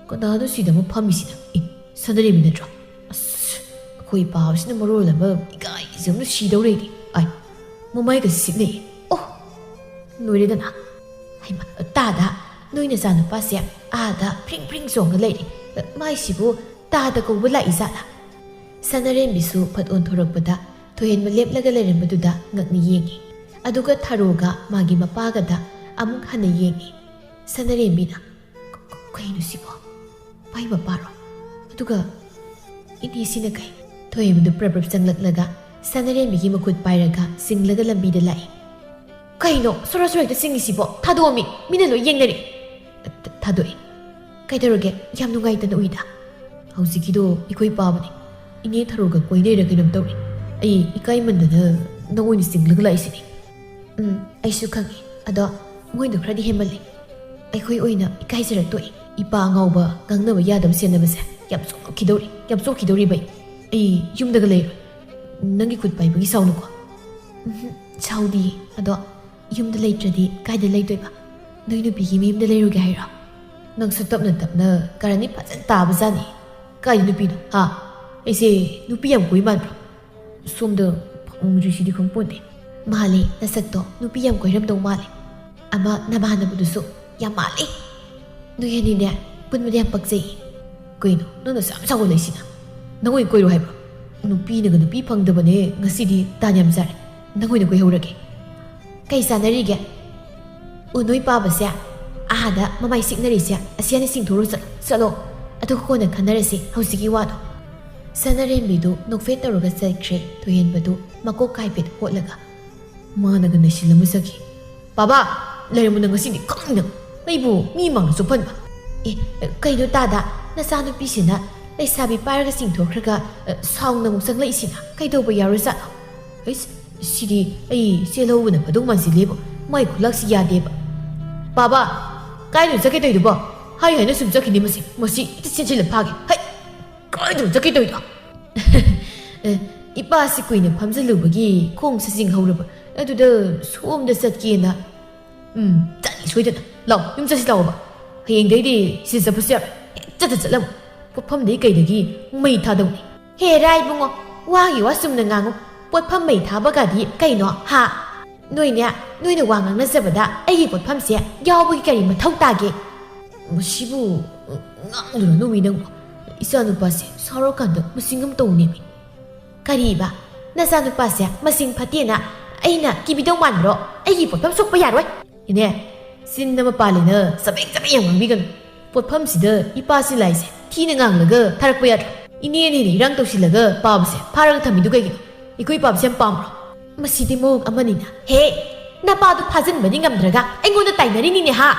ꯀꯅꯥꯅꯣ ꯁꯤꯗ ꯑꯃ ꯐꯝꯃꯤꯁꯤꯅ? ꯑꯦ, ꯁꯅꯔꯦꯝꯕꯤ ꯅꯠꯇ꯭ꯔꯣ? ꯑꯁ, ꯑꯩꯈꯣꯏ ꯄꯥꯕꯁꯤꯅ ꯃꯔꯣꯜ ꯑꯃ ꯏꯀꯥꯏꯖꯕꯅ ꯁꯤꯗꯧꯔꯦ ꯑꯩꯗꯤ꯫ ꯑꯥꯏ, ꯃꯃꯥꯏꯒ ꯁꯤꯛꯅꯩ꯫ ꯑꯣ, ꯂꯣꯏꯔꯦꯗꯅ꯫ ꯍꯩꯃꯥ, ꯇꯥꯗ, ꯅꯣꯏ ꯅꯆꯥꯅꯨꯄꯥꯁꯦ ꯑꯥꯗ ꯐ꯭ꯔꯤꯡ ꯐ꯭ꯔꯤꯡ ꯆꯣꯡꯉ ꯂꯩꯔꯦ꯫ ꯃꯥꯏꯁꯤꯕꯨ ꯇꯥꯗ ꯀꯧꯕ ꯂꯥꯛꯏ ꯖꯥꯠꯂꯥ? ꯁꯅꯔꯦꯝꯕꯤꯁꯨ ꯐꯠ ꯑꯣꯟꯊꯣꯔꯛꯄꯗ ꯊꯣꯏꯍꯦꯟꯕ ꯂꯦꯞꯂꯒ ꯂꯩꯔꯝꯕꯗꯨꯗ ꯉꯛꯅ ꯌꯦꯡꯉꯤ꯫ ꯑꯗꯨꯒ ꯊꯔꯣꯒ ꯃꯥꯒꯤ ꯃꯄꯥꯒꯗ ꯑꯃꯨꯛ ꯍꯟꯅ ꯌꯦꯡꯉꯤ꯫ ꯁꯅꯔꯦꯝꯕꯤꯅ, "ꯀ-, ꯀ-, ꯀꯩꯅꯣ ꯁꯤꯕꯣ? ꯃꯥꯏ ꯃꯄꯥꯔꯣ? ꯑꯗꯨꯒ ꯏꯅꯦꯁꯤꯅ ꯀꯩ?" ꯊꯣꯏꯍꯦꯟꯕꯗꯨ ꯄ꯭ꯔꯞ ꯄ꯭ꯔꯞ ꯆꯪꯂꯛꯂꯒ ꯁꯅꯔꯦꯝꯕꯤꯒꯤ ꯃꯈꯨꯠ ꯄꯥꯏꯔꯒ ꯆꯤꯡꯂꯒ ꯂꯝꯕꯤꯗ ꯂꯥꯛꯏ꯫ "ꯀꯩꯅꯣ ꯁꯣꯔꯣ ꯁꯣꯔꯣ ꯍꯦꯛꯇ ꯆꯤꯡꯉꯤꯁꯤꯕꯣ? ꯊꯥꯗꯣꯛꯑꯝꯃꯤ, ꯃꯤꯅ ꯂꯣꯏ ꯌꯦꯡꯅꯔꯤ꯫" "ꯊ-, ꯊꯥꯗꯣꯛꯑꯦ꯫ ꯀꯩꯗꯧꯔꯒꯦ? ꯌꯥꯝ ꯅꯨꯡꯉꯥꯏꯇꯅ ꯎꯏꯗ꯫" "ꯍꯧꯖꯤꯛꯀꯤꯗꯣ ꯏꯈꯣꯏ ꯄꯥꯕꯅꯦ꯫ ꯏꯅꯦ ꯊꯔꯣꯒ ꯀꯣꯏꯅꯩꯔ ꯀꯩꯅꯣꯝ ꯇꯧꯔꯦ꯫ ꯑꯩ ꯏꯀꯥꯏꯃꯟꯗꯅ ꯅꯪ ꯑꯣꯏꯅ ꯆꯤꯡꯂꯒ ꯂꯥꯛꯏꯁꯤꯅꯦ꯫" "ꯎꯝ, ꯑꯩꯁꯨ ꯈꯪꯉꯤ꯫ ꯑꯗꯣ ꯃꯣꯏꯗꯣ ꯈꯔꯗꯤ ꯍꯦꯟꯃꯜꯂꯦ꯫ ꯑꯩꯈꯣꯏ ꯑꯣꯏꯅ ꯏꯀꯥꯏꯖꯔ ꯇꯣꯛꯑꯦ꯫ ꯏꯄꯥ ꯑꯉꯥꯎꯕ ꯉꯥꯡꯅꯕ ꯌꯥꯗꯕ ꯁꯦꯟꯅꯕꯁꯦ ꯌꯥꯝ ꯆꯣꯛꯈꯤꯗꯧꯔꯤ, ꯌꯥꯝ ꯆꯣꯛꯈꯤꯗꯧꯔꯤꯕ ꯑꯩ꯫ ꯑꯩ ꯌꯨꯝꯗꯒ ꯂꯩꯔꯣꯏ꯫ ꯅꯪꯒꯤ ꯈꯨꯠ ꯄꯥꯏꯕꯒꯤ ꯁꯥꯎꯅꯨꯀꯣ꯫" "ꯎꯝꯍꯨꯝ, ꯁꯥꯎꯗꯤꯌꯦ꯫ ꯑꯗꯣ ꯌꯨꯝꯗ ꯂꯩꯇ꯭ꯔꯗꯤ ꯀꯥꯏꯗ ꯂꯩꯗꯣꯏꯕ? ꯅꯣꯏ ꯅꯨꯄꯤꯒꯤ ꯃꯌꯨꯝꯗ ꯂꯩꯔꯨꯒꯦ ꯍꯥꯏꯔꯣ?" "ꯅꯪꯁꯨ ꯇꯞꯅ ꯇꯞꯅ ꯀꯥꯔꯟꯗꯤ ꯐꯖꯅ ꯇꯥꯕꯖꯥꯠꯅꯤ꯫ ꯀꯥꯏꯗ ꯅꯨꯄꯤꯅꯣ, ꯍꯥ? ꯑꯩꯁꯦ ꯅꯨꯄꯤ ꯌꯥꯝ ꯀꯣꯏ ꯃꯥꯟꯕ꯭ꯔꯣ? ꯁꯣꯝꯗ ꯐꯪꯗ꯭ꯔꯤꯁꯤꯗꯤ ꯈꯪꯄꯣꯟꯇꯦ꯫" "ꯃꯥꯜꯂꯦ, ꯅꯁꯛꯇꯣ ꯅꯨꯄꯤ ꯌꯥꯝ ꯀꯣꯏꯔꯝꯗꯧ ꯃꯥꯜꯂꯦ꯫ ꯑꯃ ꯅꯃꯥꯟꯅꯕꯗꯨꯁꯨ ꯌꯥꯝ ꯃꯥꯜꯂꯦ꯫ ꯅꯣꯏ ꯑꯅꯤꯅꯦ ꯄꯨꯟꯕꯗ ꯌꯥꯝ ꯄꯛꯆꯩ꯫" "ꯀꯩꯅꯣ ꯅꯪꯅ ꯁꯨꯛ ꯌꯥꯝ ꯁꯥꯎꯒꯠꯂꯛꯏꯁꯤꯅ? ꯅꯪ ꯑꯣꯏꯅ ꯀꯣꯏꯔꯣ ꯍꯥꯏꯕ꯭ꯔꯣ? ꯅꯨꯄꯤꯅꯒ ꯅꯨꯄꯤ ꯐꯪꯗꯕꯅꯦ, ꯉꯁꯤꯗꯤ ꯇꯥꯟ ꯌꯥꯝ ꯆꯥꯔꯦ꯫ ꯅꯪ ꯑꯣꯏꯅ ꯀꯣꯏꯍꯧꯔꯒꯦ꯫" "ꯀꯩ ꯆꯥꯟꯅꯔꯤꯒꯦ? ꯑꯣ, ꯅꯣꯏ ꯄꯥꯕꯁꯦ ꯑꯥꯗ ꯃꯃꯥꯏ ꯁꯤꯛꯅꯔꯤꯁꯦ ꯑꯁꯤ ꯍꯥꯟꯅ ꯆꯤꯡꯊꯣꯛꯎꯔꯣ ꯆꯠꯂꯣ, ꯆꯠꯂꯣ꯫ ꯑꯗꯨꯒ ꯀꯣꯟꯅ ꯈꯟꯅꯔꯁꯤ ꯍꯧꯖꯤꯛꯀꯤ ꯋꯥꯗꯣ꯫" ꯁꯅꯔꯦꯝꯕꯤꯗꯨ ꯅꯣꯛꯐꯦꯠ ꯇꯧꯔꯒ ꯆꯠꯈ꯭ꯔꯦ, ꯊꯣꯏꯍꯦꯟꯕꯗꯨ ꯃꯀꯣꯛ ꯀꯥꯏꯐꯦꯠ ꯍꯣꯠꯂꯒ꯫ ꯃꯥꯅꯒ ꯅꯩꯁꯤꯜꯂꯝꯕ ꯁꯛꯈꯤ꯫ "ꯄꯥꯕ, ꯂꯩꯔꯝꯃꯨ ꯅꯪ ꯉꯁꯤꯗꯤ ꯈꯪꯅ꯫ ꯑꯩꯕꯨ ꯃꯤ ꯃꯥꯡꯗ ꯆꯣꯞꯍꯟꯕ꯫ ꯑꯦ, ꯀꯩꯅꯣ ꯇꯥꯗ? ꯅꯆꯥꯅꯨꯄꯤꯁꯤꯅ ꯂꯩꯁꯥꯕꯤ ꯄꯥꯏꯔꯒ ꯆꯤꯡꯊꯣꯛꯈ꯭ꯔꯒ, ꯑ, ꯁꯥꯎꯅ ꯑꯃꯨꯛ ꯆꯪꯂꯛꯏꯁꯤꯅ ꯀꯩꯗꯧꯕ ꯌꯥꯎꯔꯖꯥꯠꯅꯣ? ꯑꯩꯁ, ꯁꯤꯗꯤ ꯑꯩ ꯆꯦꯜꯍꯧꯕꯅ ꯐꯗꯧ ꯃꯥꯟꯁꯤꯜꯂꯦꯕ꯫ ꯃꯥꯏ ꯈꯨꯂꯥꯛꯁꯤ ꯌꯥꯗꯦꯕ꯫ "ꯄꯥꯕ, ꯀꯥꯏꯗꯅꯣ ꯆꯠꯀꯦ ꯇꯧꯔꯤꯗꯨꯕꯣ? ꯍꯥꯏ ꯍꯥꯏꯅ ꯁꯨꯝ ꯆꯠꯈꯤꯅꯤ ꯃꯁꯤ꯫ ꯃꯁꯤ ꯏꯇꯤ ꯆꯦꯟꯁꯤꯜꯂ ꯐꯥꯒꯦ꯫ ꯍꯩ, ꯀꯥꯏꯗꯅꯣ ꯆꯠꯀꯦ ꯇꯧꯔꯤꯗꯣ?" ꯑꯦ, ꯏꯄꯥꯁꯤ ꯀꯨꯏꯅ ꯐꯝꯖꯜꯂꯨꯕꯒꯤ ꯈꯣꯡ ꯁꯖꯤꯡ ꯍꯧꯔꯕ꯫ ꯑꯗꯨꯗ ꯁꯣꯝꯗ ꯆꯠꯀꯦꯅ꯫ ꯎꯝ, ꯆꯠꯅꯤ ꯁꯣꯏꯗꯅ꯫ ꯂꯥꯎ, ꯌꯨꯝ ꯆꯠꯁꯤ ꯂꯥꯎꯕ꯫ ꯍꯌꯦꯡꯗꯩꯗꯤ ꯁꯤꯗ ꯆꯠꯄꯁꯨ ꯌꯥꯔꯣꯏ꯫ ꯍꯦꯛ ꯆꯠꯇ ꯆꯠꯂꯝꯃꯨ꯫ ꯄꯣꯠꯐꯝꯗꯩ ꯀꯩꯗꯒꯤ ꯃꯩ ꯊꯥꯗꯧꯅꯤ꯫ ꯍꯦꯔꯥ ꯏꯕꯨꯡꯉꯣ, ꯋꯥꯒꯤ ꯋꯥ ꯆꯨꯝꯅ ꯉꯥꯡꯉꯨ꯫ ꯄꯣꯠꯐꯝ ꯃꯩ ꯊꯥꯕꯒꯗꯤ ꯀꯩꯅꯣ, ꯍꯥ? ꯅꯣꯏꯅꯦ, ꯅꯣꯏꯅ ꯋꯥ ꯉꯥꯡꯅꯖꯕꯗ ꯑꯩꯒꯤ ꯄꯣꯠꯐꯝꯁꯦ ꯌꯥꯎꯕꯒꯤ ꯀꯔꯤ ꯃꯊꯧ ꯇꯥꯒꯦ? ꯃꯁꯤꯕꯨ ꯉꯥꯡꯗꯨꯅ ꯅꯣꯃꯤ ꯅꯪꯕꯨ꯫ ꯏꯆꯥꯅꯨꯄꯥꯁꯦ ꯁꯥꯎꯔꯀꯥꯟꯗ ꯃꯁꯤꯡ ꯑꯃ ꯇꯧꯅꯦꯃꯤ꯫ ꯀꯔꯤꯕ? ꯅꯆꯥꯅꯨꯄꯥꯁꯦ ꯃꯁꯤꯡ ꯐꯠꯇꯦꯅ ꯑꯩꯅ ꯀꯤꯕꯤꯗꯧ ꯃꯥꯟꯕ꯭ꯔꯣ? ꯑꯩꯒꯤ ꯄꯣꯠꯐꯝ ꯁꯣꯛꯄ ꯌꯥꯔꯣꯏ꯫ ꯏꯅꯦ, ꯆꯤꯟ ꯑꯃ ꯄꯥꯜꯂꯦꯅ ꯆꯕꯦꯡ ꯆꯕꯦꯡ ꯌꯥꯝ ꯉꯥꯡꯕꯤꯒꯅꯨ꯫ ꯄꯣꯠꯐꯝꯁꯤꯗ ꯏꯄꯥꯁꯤ ꯂꯥꯏꯁꯦ ꯊꯤꯅ ꯉꯥꯡꯂꯒ ꯊꯥꯔꯛꯄ ꯌꯥꯗ꯭ꯔꯣ? ꯏꯅꯦꯅ ꯍꯦꯟꯅ ꯏꯔꯥꯡ ꯇꯧꯁꯤꯜꯂꯒ ꯄꯥꯕꯁꯦ ꯐꯥꯔꯒ ꯊꯝꯃꯤꯗꯨ ꯀꯩꯒꯤꯅꯣ? ꯑꯩꯈꯣꯏ ꯄꯥꯕꯁꯦ ꯌꯥꯝ ꯄꯥꯝꯕ꯭ꯔꯣ? ꯃꯁꯤꯗꯤ ꯃꯑꯣꯡ ꯑꯃꯅꯤꯅ꯫ ꯍꯦ! ꯅꯄꯥꯗꯨ ꯐꯥꯖꯤꯟꯕꯗꯤ ꯉꯝꯗ꯭ꯔꯒ ꯑꯩꯉꯣꯟꯗ ꯇꯥꯏꯅꯔꯤꯅꯤꯅꯦ ꯍꯥ?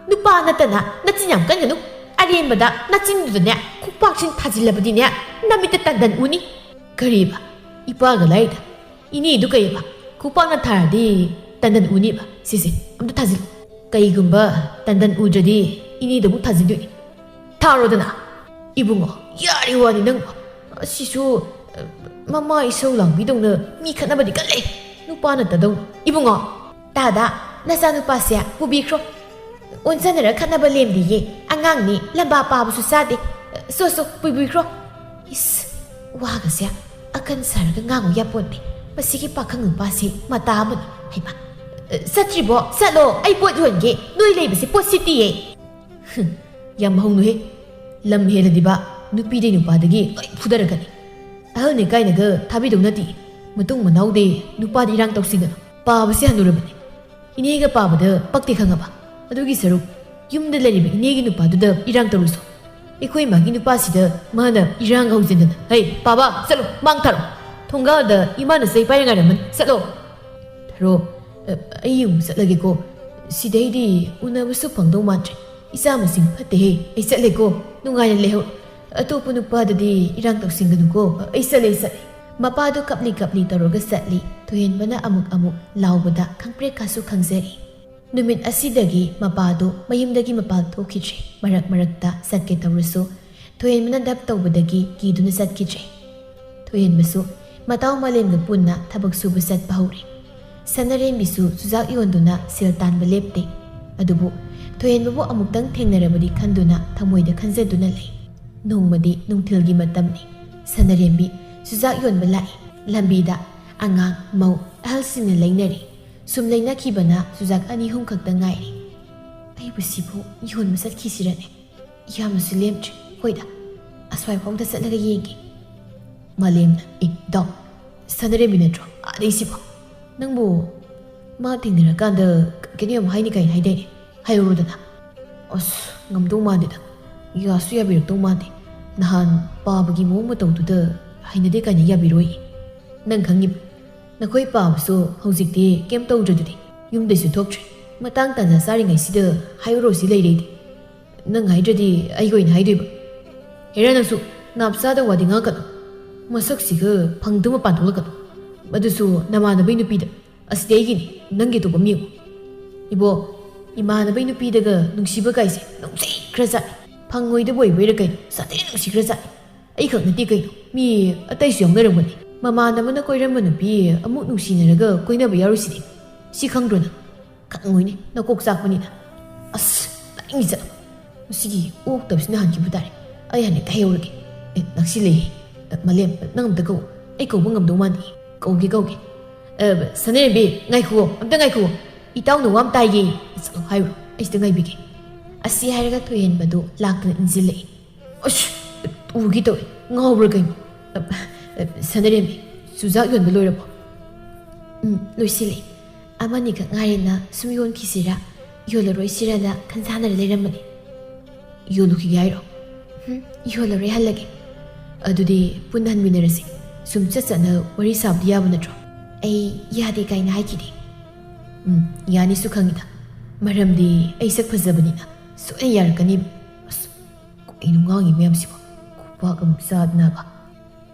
ꯅꯨꯄꯥ ꯅꯠꯇꯅ ꯅꯆꯤꯟ ꯌꯥꯝ ꯀꯟꯒꯅꯨ꯫ ꯑꯔꯦꯝꯕꯗ ꯅꯆꯤꯟꯗꯨꯗꯅꯦ ꯈꯨꯄꯥꯛꯁꯤꯡ ꯊꯥꯖꯤꯜꯂꯕꯗꯤꯅꯦ ꯅꯃꯤꯠꯇ ꯇꯟꯗꯟ ꯎꯅꯤ꯫ ꯀꯔꯤꯕ? ꯏꯄꯥꯒ ꯂꯥꯏꯗ ꯏꯅꯦꯗꯨ ꯀꯩꯕ? ꯈꯨꯄꯥꯛꯅ ꯊꯥꯔꯗꯤ ꯇꯟꯗꯟ ꯎꯅꯤꯕ꯫ ꯁꯤꯁꯦ ꯑꯝꯇ ꯊꯥꯖꯤꯜꯂꯨ꯫ ꯀꯩꯒꯨꯝꯕ ꯇꯟꯗꯟ ꯎꯗ꯭ꯔꯗꯤ ꯏꯅꯦꯗꯨ ꯑꯃꯨꯛ ꯊꯥꯖꯤꯟꯗꯣꯏꯅꯤ꯫ ꯊꯥꯔꯣꯗꯅ꯫ ꯏꯕꯨꯡꯉꯣ, ꯌꯥꯔꯦ ꯋꯥꯅꯤ ꯅꯪ꯫ ꯑꯁꯤꯁꯨ, ꯑ, ꯃꯃꯥ ꯏꯁꯧ ꯂꯥꯡꯕꯤꯗꯧꯅ ꯃꯤ ꯈꯠꯅꯕꯗꯤ ꯀꯜꯂꯦ꯫ ꯅꯨꯄꯥ ꯅꯠꯇꯗꯧꯅ꯫ ꯏꯕꯨꯡꯉꯣ꯫ ꯇꯥꯗ, ꯅꯆꯥꯅꯨꯄꯥꯁꯦ ꯄꯨꯕꯤꯈ꯭ꯔꯣ꯫ ꯑꯣꯟꯖꯅꯔ ꯈꯠꯅꯕ ꯂꯦꯝꯗꯤꯌꯦ꯫ ꯑꯉꯥꯡꯅꯤ, ꯂꯝꯕꯥ ꯄꯥꯕꯁꯨ ꯆꯥꯗꯦ꯫ ꯁꯣ, ꯁꯣ, ꯄꯨꯕꯤꯈ꯭ꯔꯣ꯫ ꯏꯁ, ꯋꯥꯒꯁꯦ ꯑꯀꯟ ꯁꯥꯔꯒ ꯉꯥꯡꯉꯨ ꯌꯥꯄꯣꯠꯅꯦ꯫ ꯃꯁꯤꯒꯤ ꯄꯥꯈꯪ ꯅꯨꯄꯥꯁꯤ ꯃꯇꯥ ꯑꯃꯅꯤ꯫ ꯍꯩꯃꯥ, ꯆꯠꯇ꯭ꯔꯤꯕꯣ? ꯆꯠꯂꯣ, ꯑꯩ ꯄꯣꯠ ꯌꯣꯟꯒꯦ꯫ ꯅꯣꯏ ꯂꯩꯕꯁꯦ ꯄꯣꯠ ꯁꯤꯠꯇꯤꯌꯦ꯫ ꯍꯨꯝ, ꯌꯥꯝ ꯍꯧꯅꯨꯍꯦ꯫ ꯂꯝ ꯍꯦꯜꯂꯗꯤꯕ ꯅꯨꯄꯤꯗꯩ ꯅꯨꯄꯥꯗꯒꯤ ꯂꯣꯏ ꯐꯨꯗꯔꯛꯀꯅꯤ꯫ ꯑꯍꯜꯅꯦ ꯀꯥꯏꯅꯒ ꯊꯥꯕꯤꯗꯧ ꯅꯠꯇꯦ꯫ ꯃꯇꯨꯡ ꯃꯅꯥꯎꯗꯤ ꯅꯨꯄꯥꯗꯤ ꯏꯔꯥꯡ ꯇꯧꯁꯤꯟꯒꯅꯨ꯫ ꯄꯥꯕꯁꯦ ꯍꯟꯅꯨꯔꯕꯅꯤ꯫ ꯏꯅꯦꯒ ꯄꯥꯕꯗ ꯄꯛꯇꯦ ꯈꯪꯉꯕ? ꯑꯗꯨꯒꯤ ꯁꯔꯨꯛ ꯌꯨꯝꯗ ꯂꯩꯔꯤꯕ ꯏꯅꯦꯒꯤ ꯅꯨꯄꯥꯗꯨꯗ ꯏꯔꯥꯡ ꯇꯧꯔꯨꯁꯣ꯫ ꯑꯩꯈꯣꯏ ꯏꯃꯥꯒꯤ ꯅꯨꯄꯥꯁꯤꯗ ꯃꯥꯅ ꯏꯔꯥꯡ ꯍꯧꯖꯤꯟꯗꯅ꯫ ꯍꯩ, ꯄꯥꯕ, ꯆꯠꯂꯣ, ꯃꯥꯡ ꯊꯥꯔꯣ꯫ ꯊꯣꯡꯒꯥꯜꯗ ꯏꯃꯥꯅ ꯆꯩ ꯄꯥꯏꯔ ꯉꯥꯏꯔꯝꯃꯅꯤ꯫ ꯆꯠꯂꯣ꯫ ꯊꯥꯔꯣ, ꯑ, ꯑꯩ ꯑꯃꯨꯛ ꯆꯠꯂꯒꯦꯀꯣ꯫ ꯁꯤꯗꯩꯗꯤ ꯎꯅꯕꯁꯨ ꯐꯪꯗꯧ ꯃꯥꯟꯗ꯭ꯔꯦ꯫ "ꯏꯆꯥ ꯃꯁꯤꯡ ꯐꯠꯇꯦꯍꯦ, ꯑꯩ ꯆꯠꯂꯦꯀꯣ, ꯅꯨꯡꯉꯥꯏꯅ ꯂꯩꯍꯧ꯫ ꯑꯇꯣꯞꯄ ꯅꯨꯄꯥꯗꯗꯤ ꯏꯔꯥꯡ ꯇꯧꯁꯤꯟꯒꯅꯨꯀꯣ, ꯑꯩ ꯆꯠꯂꯦ, ꯑꯩ ꯆꯠꯂꯦ꯫" ꯃꯄꯥꯗꯨ ꯀꯞꯂꯤ ꯀꯞꯂꯤ ꯇꯧꯔꯒ ꯆꯠꯂꯤ꯫ ꯊꯣꯏꯍꯦꯟꯕꯅ ꯑꯃꯨꯛ ꯑꯃꯨꯛ ꯂꯥꯎꯕꯗ ꯈꯪꯄ꯭ꯔꯦꯛ ꯀꯥꯁꯨ ꯈꯪꯖꯔꯤ꯫ ꯅꯨꯃꯤꯠ ꯑꯁꯤꯗꯒꯤ ꯃꯄꯥꯗꯨ ꯃꯌꯨꯝꯗꯒꯤ ꯃꯄꯥꯟ ꯊꯣꯛꯈꯤꯗ꯭ꯔꯦ꯫ ꯃꯔꯛ ꯃꯔꯛꯇ ꯆꯠꯀꯦ ꯇꯧꯔꯁꯨ ꯊꯣꯏꯍꯦꯟꯕꯅ ꯗꯞ ꯇꯧꯕꯗꯒꯤ ꯀꯤꯗꯨꯅ ꯆꯠꯈꯤꯗ꯭ꯔꯦ꯫ ꯊꯣꯏꯍꯦꯟꯕꯁꯨ ꯃꯇꯥꯎ ꯃꯥꯂꯦꯝꯒ ꯄꯨꯟꯅ ꯊꯕꯛ ꯁꯨꯕ ꯆꯠꯄ ꯍꯧꯔꯦ꯫ ꯁꯅꯔꯦꯝꯕꯤꯁꯨ ꯆꯨꯖꯥꯛ ꯌꯣꯟꯗꯨꯅ ꯁꯦꯜ ꯇꯥꯟꯕ ꯂꯦꯞꯇꯦ꯫ ꯑꯗꯨꯕꯨ ꯊꯣꯏꯍꯦꯟꯕꯕꯨ ꯑꯃꯨꯛꯇꯪ ꯊꯦꯡꯅꯔꯕꯗꯤ ꯈꯟꯗꯨꯅ ꯊꯃꯣꯏꯗ ꯈꯟꯖꯗꯨꯅ ꯂꯩ꯫ ꯅꯣꯡꯃꯗꯤ ꯅꯨꯡꯊꯤꯜꯒꯤ ꯃꯇꯝꯅꯤ꯫ ꯁꯅꯔꯦꯝꯕꯤ ꯆꯨꯖꯥꯛ ꯌꯣꯟꯕ ꯂꯥꯛꯏ꯫ ꯂꯝꯕꯤꯗ ꯑꯉꯥꯡ, ꯃꯧ, ꯑꯍꯜꯁꯤꯡꯅ ꯂꯩꯅꯔꯤ꯫ ꯁꯨꯝ ꯂꯩꯅꯈꯤꯕꯅ ꯆꯨꯖꯥꯛ ꯑꯅꯤ ꯑꯍꯨꯝ ꯈꯛꯇ ꯉꯥꯏꯔꯦ꯫ "ꯑꯩꯕꯨ ꯁꯤꯕꯨ ꯌꯣꯟꯕ ꯆꯠꯈꯤꯁꯤꯔꯅꯦ? ꯌꯥꯝꯅꯁꯨ ꯂꯦꯝꯗ꯭ꯔꯦ꯫ ꯍꯣꯏꯗ, ꯑꯁ꯭ꯋꯥꯏꯐꯥꯎꯗ ꯆꯠꯂꯒ ꯌꯦꯡꯒꯦ꯫" ꯃꯥꯂꯦꯝꯅ, "ꯑꯦ, ꯏꯇꯥꯎ, ꯁꯅꯔꯦꯝꯕꯤ ꯅꯠꯇ꯭ꯔꯣ? ꯑꯥꯗꯩ ꯁꯤꯕꯣ? ꯅꯪꯕꯨ ꯃꯥ ꯊꯦꯡꯅꯔꯀꯥꯟꯗ ꯀꯩꯅꯣ ꯌꯥꯝ ꯍꯥꯏꯅꯤ ꯀꯥꯏꯅ ꯍꯥꯏꯗꯥꯏꯅꯦ? ꯍꯥꯏꯍꯧꯔꯣꯗꯅ꯫" "ꯑꯁ, ꯉꯝꯗꯧ ꯃꯥꯟꯗꯦꯗ꯫ ꯌꯥꯁꯨ ꯌꯥꯕꯤꯔꯛꯇꯧ ꯃꯥꯟꯗꯦ꯫ ꯅꯍꯥꯟ ꯄꯥꯕꯒꯤ ꯃꯑꯣꯡ ꯃꯇꯧꯗꯨꯗ ꯍꯩꯅꯗꯦ ꯀꯥꯏꯅ ꯌꯥꯕꯤꯔꯣꯏ꯫ ꯅꯪ ꯈꯪꯉꯤꯕ, ꯅꯈꯣꯏ ꯄꯥꯕꯁꯨ ꯍꯧꯖꯤꯛꯇꯤ ꯀꯩꯝ ꯇꯧꯗ꯭ꯔꯗꯨꯗꯤ꯫ ꯌꯨꯝꯗꯩꯁꯨ ꯊꯣꯛꯇ꯭ꯔꯦ꯫ ꯃꯇꯥꯡ ꯇꯥꯟꯖꯥ ꯆꯥꯔꯤꯉꯩꯁꯤꯗ ꯍꯥꯏꯍꯧꯔꯣ ꯁꯤ ꯂꯩꯔꯦꯗꯤ꯫ ꯅꯪ ꯍꯥꯏꯗ꯭ꯔꯗꯤ ꯑꯩꯒ ꯑꯣꯏꯅ ꯍꯥꯏꯗꯣꯏꯕ꯫ ꯍꯦꯔꯥ, ꯅꯪꯁꯨ ꯅꯥꯞ ꯆꯥꯗ ꯋꯥꯗꯤ ꯉꯥꯡꯉꯛꯀꯅꯨ꯫ ꯃꯁꯛꯁꯤꯒ ꯐꯪꯗꯕ ꯃꯄꯥꯟ ꯊꯣꯛꯂꯛꯀꯅꯨ꯫ ꯑꯗꯨꯁꯨ ꯅꯃꯥꯟꯅꯕꯩ ꯅꯨꯄꯤꯗ꯫ ꯑꯁꯤꯗꯤ ꯑꯩꯒꯤꯅꯤ, ꯅꯪꯒꯤ ꯑꯇꯣꯞꯄ ꯑꯃ ꯌꯦꯡꯉꯨ꯫" ꯏꯕꯣ, ꯏꯃꯥꯟꯅꯕꯩ ꯅꯨꯄꯤꯗꯒ ꯅꯨꯡꯁꯤꯕ ꯀꯥꯏꯁꯦ ꯅꯨꯡꯁꯤꯈ꯭ꯔꯖꯥꯠꯅꯤ꯫ ꯐꯪꯉꯣꯏꯗꯕ ꯑꯣꯏꯕꯩꯔꯥ ꯀꯩꯅꯣ, ꯁꯥꯊꯤꯅ ꯅꯨꯡꯁꯤꯈ꯭ꯔꯖꯥꯠꯅꯤ꯫ ꯑꯩꯈꯛ ꯅꯠꯇꯦ ꯀꯩꯅꯣ, ꯃꯤ ꯑꯇꯩꯁꯨ ꯌꯥꯎꯅꯔꯝꯒꯅꯤ꯫ ꯃꯃꯥꯟꯅꯕꯅ ꯀꯣꯏꯔꯝꯕ ꯅꯨꯄꯤ ꯑꯃꯨꯛ ꯅꯨꯡꯁꯤꯅꯔꯒ ꯀꯣꯏꯅꯕ ꯌꯥꯎꯔꯤꯁꯤꯗꯤ꯫ ꯁꯤ ꯈꯪꯗ꯭ꯔꯣ ꯅꯪ? ꯈꯪꯉꯣꯏꯅꯦ, ꯅꯀꯣꯛ ꯆꯥꯛꯄꯅꯤꯅ꯫ ꯑꯁ, ꯇꯥꯅꯤꯡꯗꯦ, ꯆꯠꯂꯣ꯫ ꯃꯁꯤꯒꯤ ꯑꯣꯛꯇꯕꯁꯤꯅ ꯍꯥꯟꯈꯤꯕ ꯇꯥꯔꯦ꯫ ꯑꯩ ꯍꯥꯟꯅ ꯍꯦꯛꯇ ꯍꯥꯏꯍꯧꯔꯒꯦ꯫ ꯑꯦ, ꯅꯛꯁꯤꯜꯂꯛꯑꯦ꯫ ꯑꯦ, ꯃꯥꯂꯦꯝ, ꯅꯪ ꯑꯝꯇ ꯀꯧ꯫ ꯑꯩ ꯀꯧꯕ ꯉꯝꯗꯧ ꯃꯥꯟꯗꯦ꯫ ꯀꯧꯒꯦ, ꯀꯧꯒꯦ꯫ ꯑꯦ, ꯁꯅꯔꯦꯝꯕꯤ, ꯉꯥꯏꯈꯨꯑꯣ, ꯑꯝꯇ ꯉꯥꯏꯈꯨꯑꯣ꯫ ꯏꯇꯥꯎꯅ ꯋꯥ ꯑꯃ ꯇꯥꯏꯒꯦ꯫ ꯆꯠꯂꯣ ꯍꯥꯏꯔꯨꯔꯣ, ꯑꯩ ꯁꯤꯗ ꯉꯥꯏꯕꯤꯒꯦ꯫ ꯑꯁꯤ ꯍꯥꯏꯔꯒ ꯊꯣꯏꯍꯦꯟꯕꯗꯨ ꯂꯥꯛꯇꯨꯅ ꯏꯟꯁꯤꯜꯂꯛꯏ꯫ ꯑꯁ, ꯎꯒꯦ ꯇꯧꯋꯦ꯫ ꯉꯥꯎꯕ꯭ꯔꯥ ꯀꯩꯅꯣ? ꯑ, ꯑ, ꯁꯅꯔꯦꯝꯕꯤ, ꯆꯨꯖꯥꯛ ꯌꯣꯟꯕ ꯂꯣꯏꯔꯕꯣ? ꯎꯝ, ꯂꯣꯏꯁꯤꯜꯂꯦ꯫ ꯑꯃꯅꯤꯈꯛ ꯉꯥꯏꯔꯦꯅ ꯁꯨꯝ ꯌꯣꯟꯈꯤꯁꯤꯔꯥ, ꯌꯣꯜꯂꯔꯣꯏꯁꯤꯔꯥꯅ ꯈꯟꯖꯥꯟꯅꯔ ꯂꯩꯔꯝꯕꯅꯦ꯫ ꯌꯣꯜꯂꯨꯈꯤꯒꯦ ꯍꯥꯏꯔꯣ? ꯎꯝ, ꯌꯣꯜꯂꯔꯣꯏ, ꯍꯜꯂꯒꯦ꯫ ꯑꯗꯨꯗꯤ ꯄꯨꯟꯅ ꯍꯟꯃꯤꯟꯅꯔꯁꯤ꯫ ꯁꯨꯝ ꯆꯠ ꯆꯠꯅ ꯋꯥꯔꯤ ꯁꯥꯕꯗꯤ ꯌꯥꯕ ꯅꯠꯇ꯭ꯔꯣ? ꯑꯩ ꯌꯥꯗꯦ ꯀꯥꯏꯅ ꯍꯥꯏꯈꯤꯗꯦ꯫ ꯎꯝ, ꯌꯥꯅꯤꯁꯨ ꯈꯪꯉꯤꯗ꯫ ꯃꯔꯝꯗꯤ ꯑꯩ ꯁꯛ ꯐꯖꯕꯅꯤꯅ꯫ ꯁꯣꯏꯅ ꯌꯥꯔꯛꯀꯅꯤꯕ꯫ ꯑꯁ, ꯀꯩꯅꯣ ꯉꯥꯡꯉꯤ ꯃꯌꯥꯝꯁꯤꯕꯣ? ꯈꯨꯄꯥꯛ ꯑꯃꯨꯛ ꯆꯥꯗꯅꯕ꯫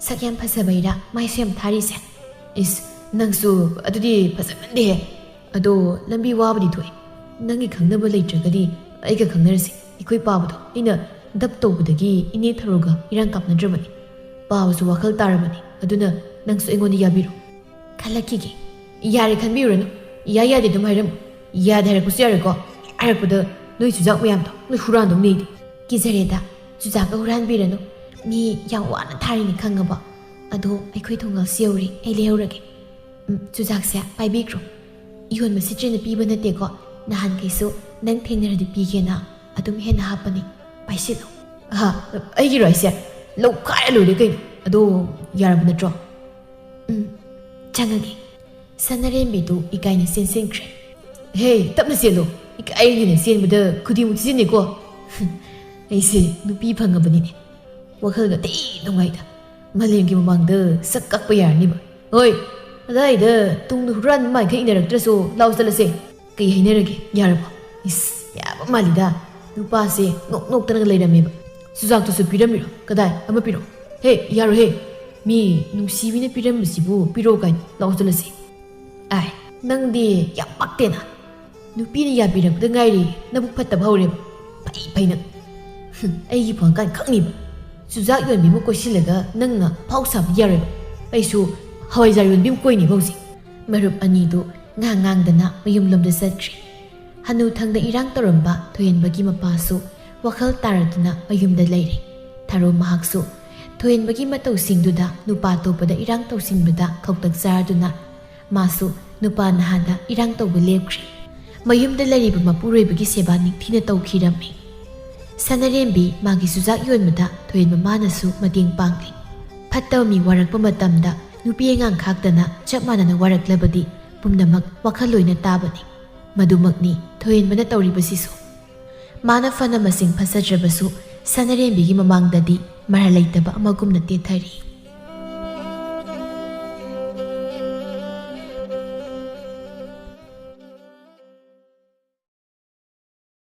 ꯁꯛ ꯌꯥꯝ ꯐꯖꯕꯩꯔꯥ ꯃꯥꯏꯁꯨ ꯌꯥꯝ ꯊꯥꯔꯤꯁꯦ? ꯏꯁ, ꯅꯪꯁꯨ ꯑꯗꯨꯗꯤ ꯐꯖꯃꯟꯗꯦꯍꯦ꯫ ꯑꯗꯣ ꯂꯝꯕꯤ ꯋꯥꯕꯗꯤ ꯊꯣꯛꯑꯦ꯫ ꯅꯪꯒꯤ ꯈꯪꯅꯕ ꯂꯩꯇ꯭ꯔꯒꯗꯤ ꯑꯩꯒ ꯈꯪꯅꯔꯁꯦ꯫ ꯑꯩꯈꯣꯏ ꯄꯥꯕꯗꯣ ꯑꯩꯅ ꯗꯞ ꯇꯧꯕꯗꯒꯤ ꯏꯅꯦ ꯊꯔꯣꯒ ꯏꯔꯥꯡ ꯀꯥꯞꯅꯗ꯭ꯔꯕꯅꯤ꯫ ꯄꯥꯕꯁꯨ ꯋꯥꯈꯜ ꯇꯥꯔꯕꯅꯤ꯫ ꯑꯗꯨꯅ ꯅꯪꯁꯨ ꯑꯩꯉꯣꯟꯗ ꯌꯥꯕꯤꯔꯣ꯫ ꯈꯜꯂꯛꯈꯤꯒꯦ꯫ ꯌꯥꯔꯦ ꯈꯟꯕꯤꯔꯨꯔꯅꯨ꯫ ꯏꯌꯥ ꯌꯥꯗꯦ ꯑꯗꯨꯝ ꯍꯥꯏꯔꯝꯃꯨ꯫ ꯌꯥꯗꯦ ꯍꯥꯏꯔꯛꯄꯁꯨ ꯌꯥꯔꯦꯀꯣ꯫ ꯍꯥꯏꯔꯛꯄꯗ ꯅꯣꯏ ꯆꯨꯖꯥꯛ ꯃꯌꯥꯝꯗꯣ ꯂꯣꯏ ꯍꯨꯔꯥꯟꯗꯧꯅꯦ ꯑꯩꯗꯤ꯫ ꯀꯤꯖꯔꯦꯗ, ꯆꯨꯖꯥꯛꯀ ꯍꯨꯔꯥꯟꯕꯤꯔꯅꯨ꯫ ꯃꯤ ꯌꯥꯝ ꯋꯥꯅ ꯊꯥꯔꯤꯅꯤ ꯈꯪꯉꯕꯣ? ꯑꯗꯣ ꯑꯩꯈꯣꯏ ꯊꯣꯡꯒꯥꯜꯁꯤ ꯌꯧꯔꯦ, ꯑꯩ ꯂꯩꯍꯧꯔꯒꯦ꯫ ꯎꯝ, ꯆꯨꯖꯥꯛꯁꯦ ꯄꯥꯏꯕꯤꯈ꯭ꯔꯣ꯫ ꯌꯣꯟꯕ ꯁꯤꯠꯇ꯭ꯔꯦꯅ ꯄꯤꯕ ꯅꯠꯇꯦꯀꯣ꯫ ꯅꯍꯥꯟꯈꯩꯁꯨ ꯅꯪ ꯊꯦꯡꯅꯔꯗꯤ ꯄꯤꯒꯦꯅ ꯑꯗꯨꯝ ꯍꯦꯟꯅ ꯍꯥꯞꯄꯅꯤ꯫ ꯄꯥꯏꯁꯤꯜꯂꯣ꯫ ꯑꯍꯥ, ꯑꯩꯒꯤꯔꯣ ꯍꯥꯏꯁꯦ? ꯂꯧꯈꯥꯏꯔ ꯂꯣꯏꯔꯦ ꯀꯩꯅꯣ꯫ ꯑꯗꯣ ꯌꯥꯔꯕ ꯅꯠꯇ꯭ꯔꯣ? ꯎꯝ, ꯆꯪꯉꯒꯦ꯫ ꯁꯅꯥꯔꯦꯝꯕꯤꯗꯨ ꯏꯀꯥꯏꯅ ꯆꯦꯟꯁꯤꯟꯈ꯭ꯔꯦ꯫ ꯍꯦ, ꯇꯞꯅ ꯆꯦꯜꯂꯣ꯫ ꯏꯀꯥꯏꯔꯤꯅ ꯆꯦꯟꯕꯗ ꯈꯨꯗꯤꯡꯃꯛ ꯊꯤꯖꯤꯟꯅꯤꯀꯣ꯫ ꯑꯩꯁꯦ ꯅꯨꯄꯤ ꯐꯪꯉꯕꯅꯤꯅꯦ꯫ ꯋꯥꯈꯜꯒ ꯊꯤ ꯅꯨꯡꯉꯥꯏꯗ꯫ ꯃꯥꯂꯦꯝꯒꯤ ꯃꯃꯥꯡꯗ ꯁꯛ ꯀꯥꯛꯄ ꯌꯥꯔꯅꯤꯕ꯫ ꯍꯣꯏ, ꯑꯗꯥꯏꯗ ꯇꯨꯡꯗ ꯍꯨꯔꯥꯟꯕ ꯃꯥꯏꯈꯩ ꯏꯟꯅꯔꯛꯇ꯭ꯔꯁꯨ ꯂꯥꯎ ꯆꯠꯂꯁꯦ꯫ ꯀꯩ ꯍꯥꯏꯅꯔꯒꯦ? ꯌꯥꯔꯕꯣ? ꯏꯁ, ꯌꯥꯕ ꯃꯥꯜꯂꯤꯗ꯫ ꯅꯨꯄꯥꯁꯦ ꯅꯣꯛ ꯅꯣꯛꯇꯅꯒ ꯂꯩꯔꯝꯃꯦꯕ꯫ ꯆꯨꯖꯥꯛꯇꯨꯁꯨ ꯄꯤꯔꯝꯃꯤꯔꯣ? ꯀꯗꯥꯏ? ꯑꯃ ꯄꯤꯔꯣ꯫ ꯍꯦ, ꯌꯥꯔꯣꯏꯍꯦ꯫ ꯃꯤ ꯅꯨꯡꯁꯤꯕꯤꯅ ꯄꯤꯔꯝꯕꯁꯤꯕꯨ ꯄꯤꯔꯣ ꯀꯥꯏꯅ꯫ ꯂꯥꯎ ꯆꯠꯂꯁꯦ꯫ ꯑꯥꯏ, ꯅꯪꯗꯤ ꯌꯥꯝ ꯄꯛꯇꯦꯅ꯫ ꯅꯨꯄꯤꯅ ꯌꯥꯕꯤꯔꯛꯄꯗ ꯉꯥꯏꯔꯤ ꯅꯕꯨꯛ ꯐꯠꯇꯕ ꯍꯧꯔꯦꯕ꯫ ꯐꯩ ꯐꯩ ꯅꯪ꯫ ꯍꯨꯝ, ꯑꯩꯒꯤ ꯐꯪꯀꯥꯟ ꯈꯪꯅꯤꯕ꯫ ꯆꯨꯖꯥꯛ ꯌꯣꯟꯕꯤ ꯑꯃ ꯀꯣꯏꯁꯤꯜꯂꯒ ꯅꯪꯅ ꯐꯥꯎ ꯁꯥꯕꯗꯤ ꯌꯥꯔꯣꯏꯕ꯫ ꯑꯩꯁꯨ ꯍꯋꯥꯏꯖꯥꯔ ꯌꯣꯟꯕꯤ ꯑꯃ ꯀꯣꯏꯅꯤꯕ ꯍꯧꯖꯤꯛ꯫ ꯃꯔꯨꯞ ꯑꯅꯤꯗꯨ ꯉꯥꯡ ꯉꯥꯡꯗꯅ ꯃꯌꯨꯝꯂꯣꯝꯗ ꯆꯠꯈ꯭ꯔꯦ꯫ ꯍꯅꯨꯊꯪꯗ ꯏꯔꯥꯡ ꯇꯧꯔꯝꯕ ꯊꯣꯏꯍꯦꯟꯕꯒꯤ ꯃꯄꯥꯁꯨ ꯋꯥꯈꯜ ꯇꯥꯔꯗꯨꯅ ꯃꯌꯨꯝꯗ ꯂꯩꯔꯦ꯫ ꯊꯔꯣ ꯃꯍꯥꯛꯁꯨ ꯊꯣꯏꯍꯦꯟꯕꯒꯤ ꯃꯇꯧꯁꯤꯡꯗꯨꯗ ꯅꯨꯄꯥ ꯑꯇꯣꯞꯄꯗ ꯏꯔꯥꯡ ꯇꯧꯁꯤꯟꯕꯗ ꯈꯧꯇꯛ ꯆꯥꯔꯗꯨꯅ ꯃꯥꯁꯨ ꯅꯨꯄꯥ ꯅꯍꯥꯗ ꯏꯔꯥꯡ ꯇꯧꯕ ꯂꯦꯞꯈ꯭ꯔꯦ꯫ ꯃꯌꯨꯝꯗ ꯂꯩꯔꯤꯕ ꯃꯄꯨꯔꯣꯏꯕꯒꯤ ꯁꯦꯕꯥ ꯅꯤꯡꯊꯤꯅ ꯇꯧꯈꯤꯔꯝꯃꯤ꯫ ꯁꯅꯥꯔꯦꯝꯕꯤ ꯃꯥꯒꯤ ꯆꯨꯖꯥꯛ ꯌꯣꯟꯕꯗ ꯊꯣꯏꯍꯦꯟꯕ ꯃꯥꯅꯁꯨ ꯃꯇꯦꯡ ꯄꯥꯡꯂꯤ꯫ ꯐꯠꯇꯕ ꯃꯤ ꯋꯥꯔꯛꯄ ꯃꯇꯝꯗ ꯅꯨꯄꯤ ꯑꯉꯥꯡ ꯈꯥꯛꯇꯅ ꯆꯞ ꯃꯥꯟꯅꯅ ꯋꯥꯔꯛꯂꯕꯗꯤ ꯄꯨꯝꯅꯃꯛ ꯋꯥꯈꯜ ꯂꯣꯏꯅ ꯇꯥꯕꯅꯤ꯫ ꯃꯗꯨꯃꯛꯅꯤ ꯊꯣꯏꯍꯦꯟꯕꯅ ꯇꯧꯔꯤꯕꯁꯤꯁꯨ꯫ ꯃꯥꯅ ꯐꯅ ꯃꯁꯤꯡ ꯐꯠꯆꯗ꯭ꯔꯕꯁꯨ ꯁꯅꯥꯔꯦꯝꯕꯤꯒꯤ ꯃꯃꯥꯡꯗꯗꯤ ꯃꯔꯥꯜ ꯂꯩꯇꯕ ꯑꯃꯒꯨꯝꯅ ꯇꯦꯊꯔꯤ꯫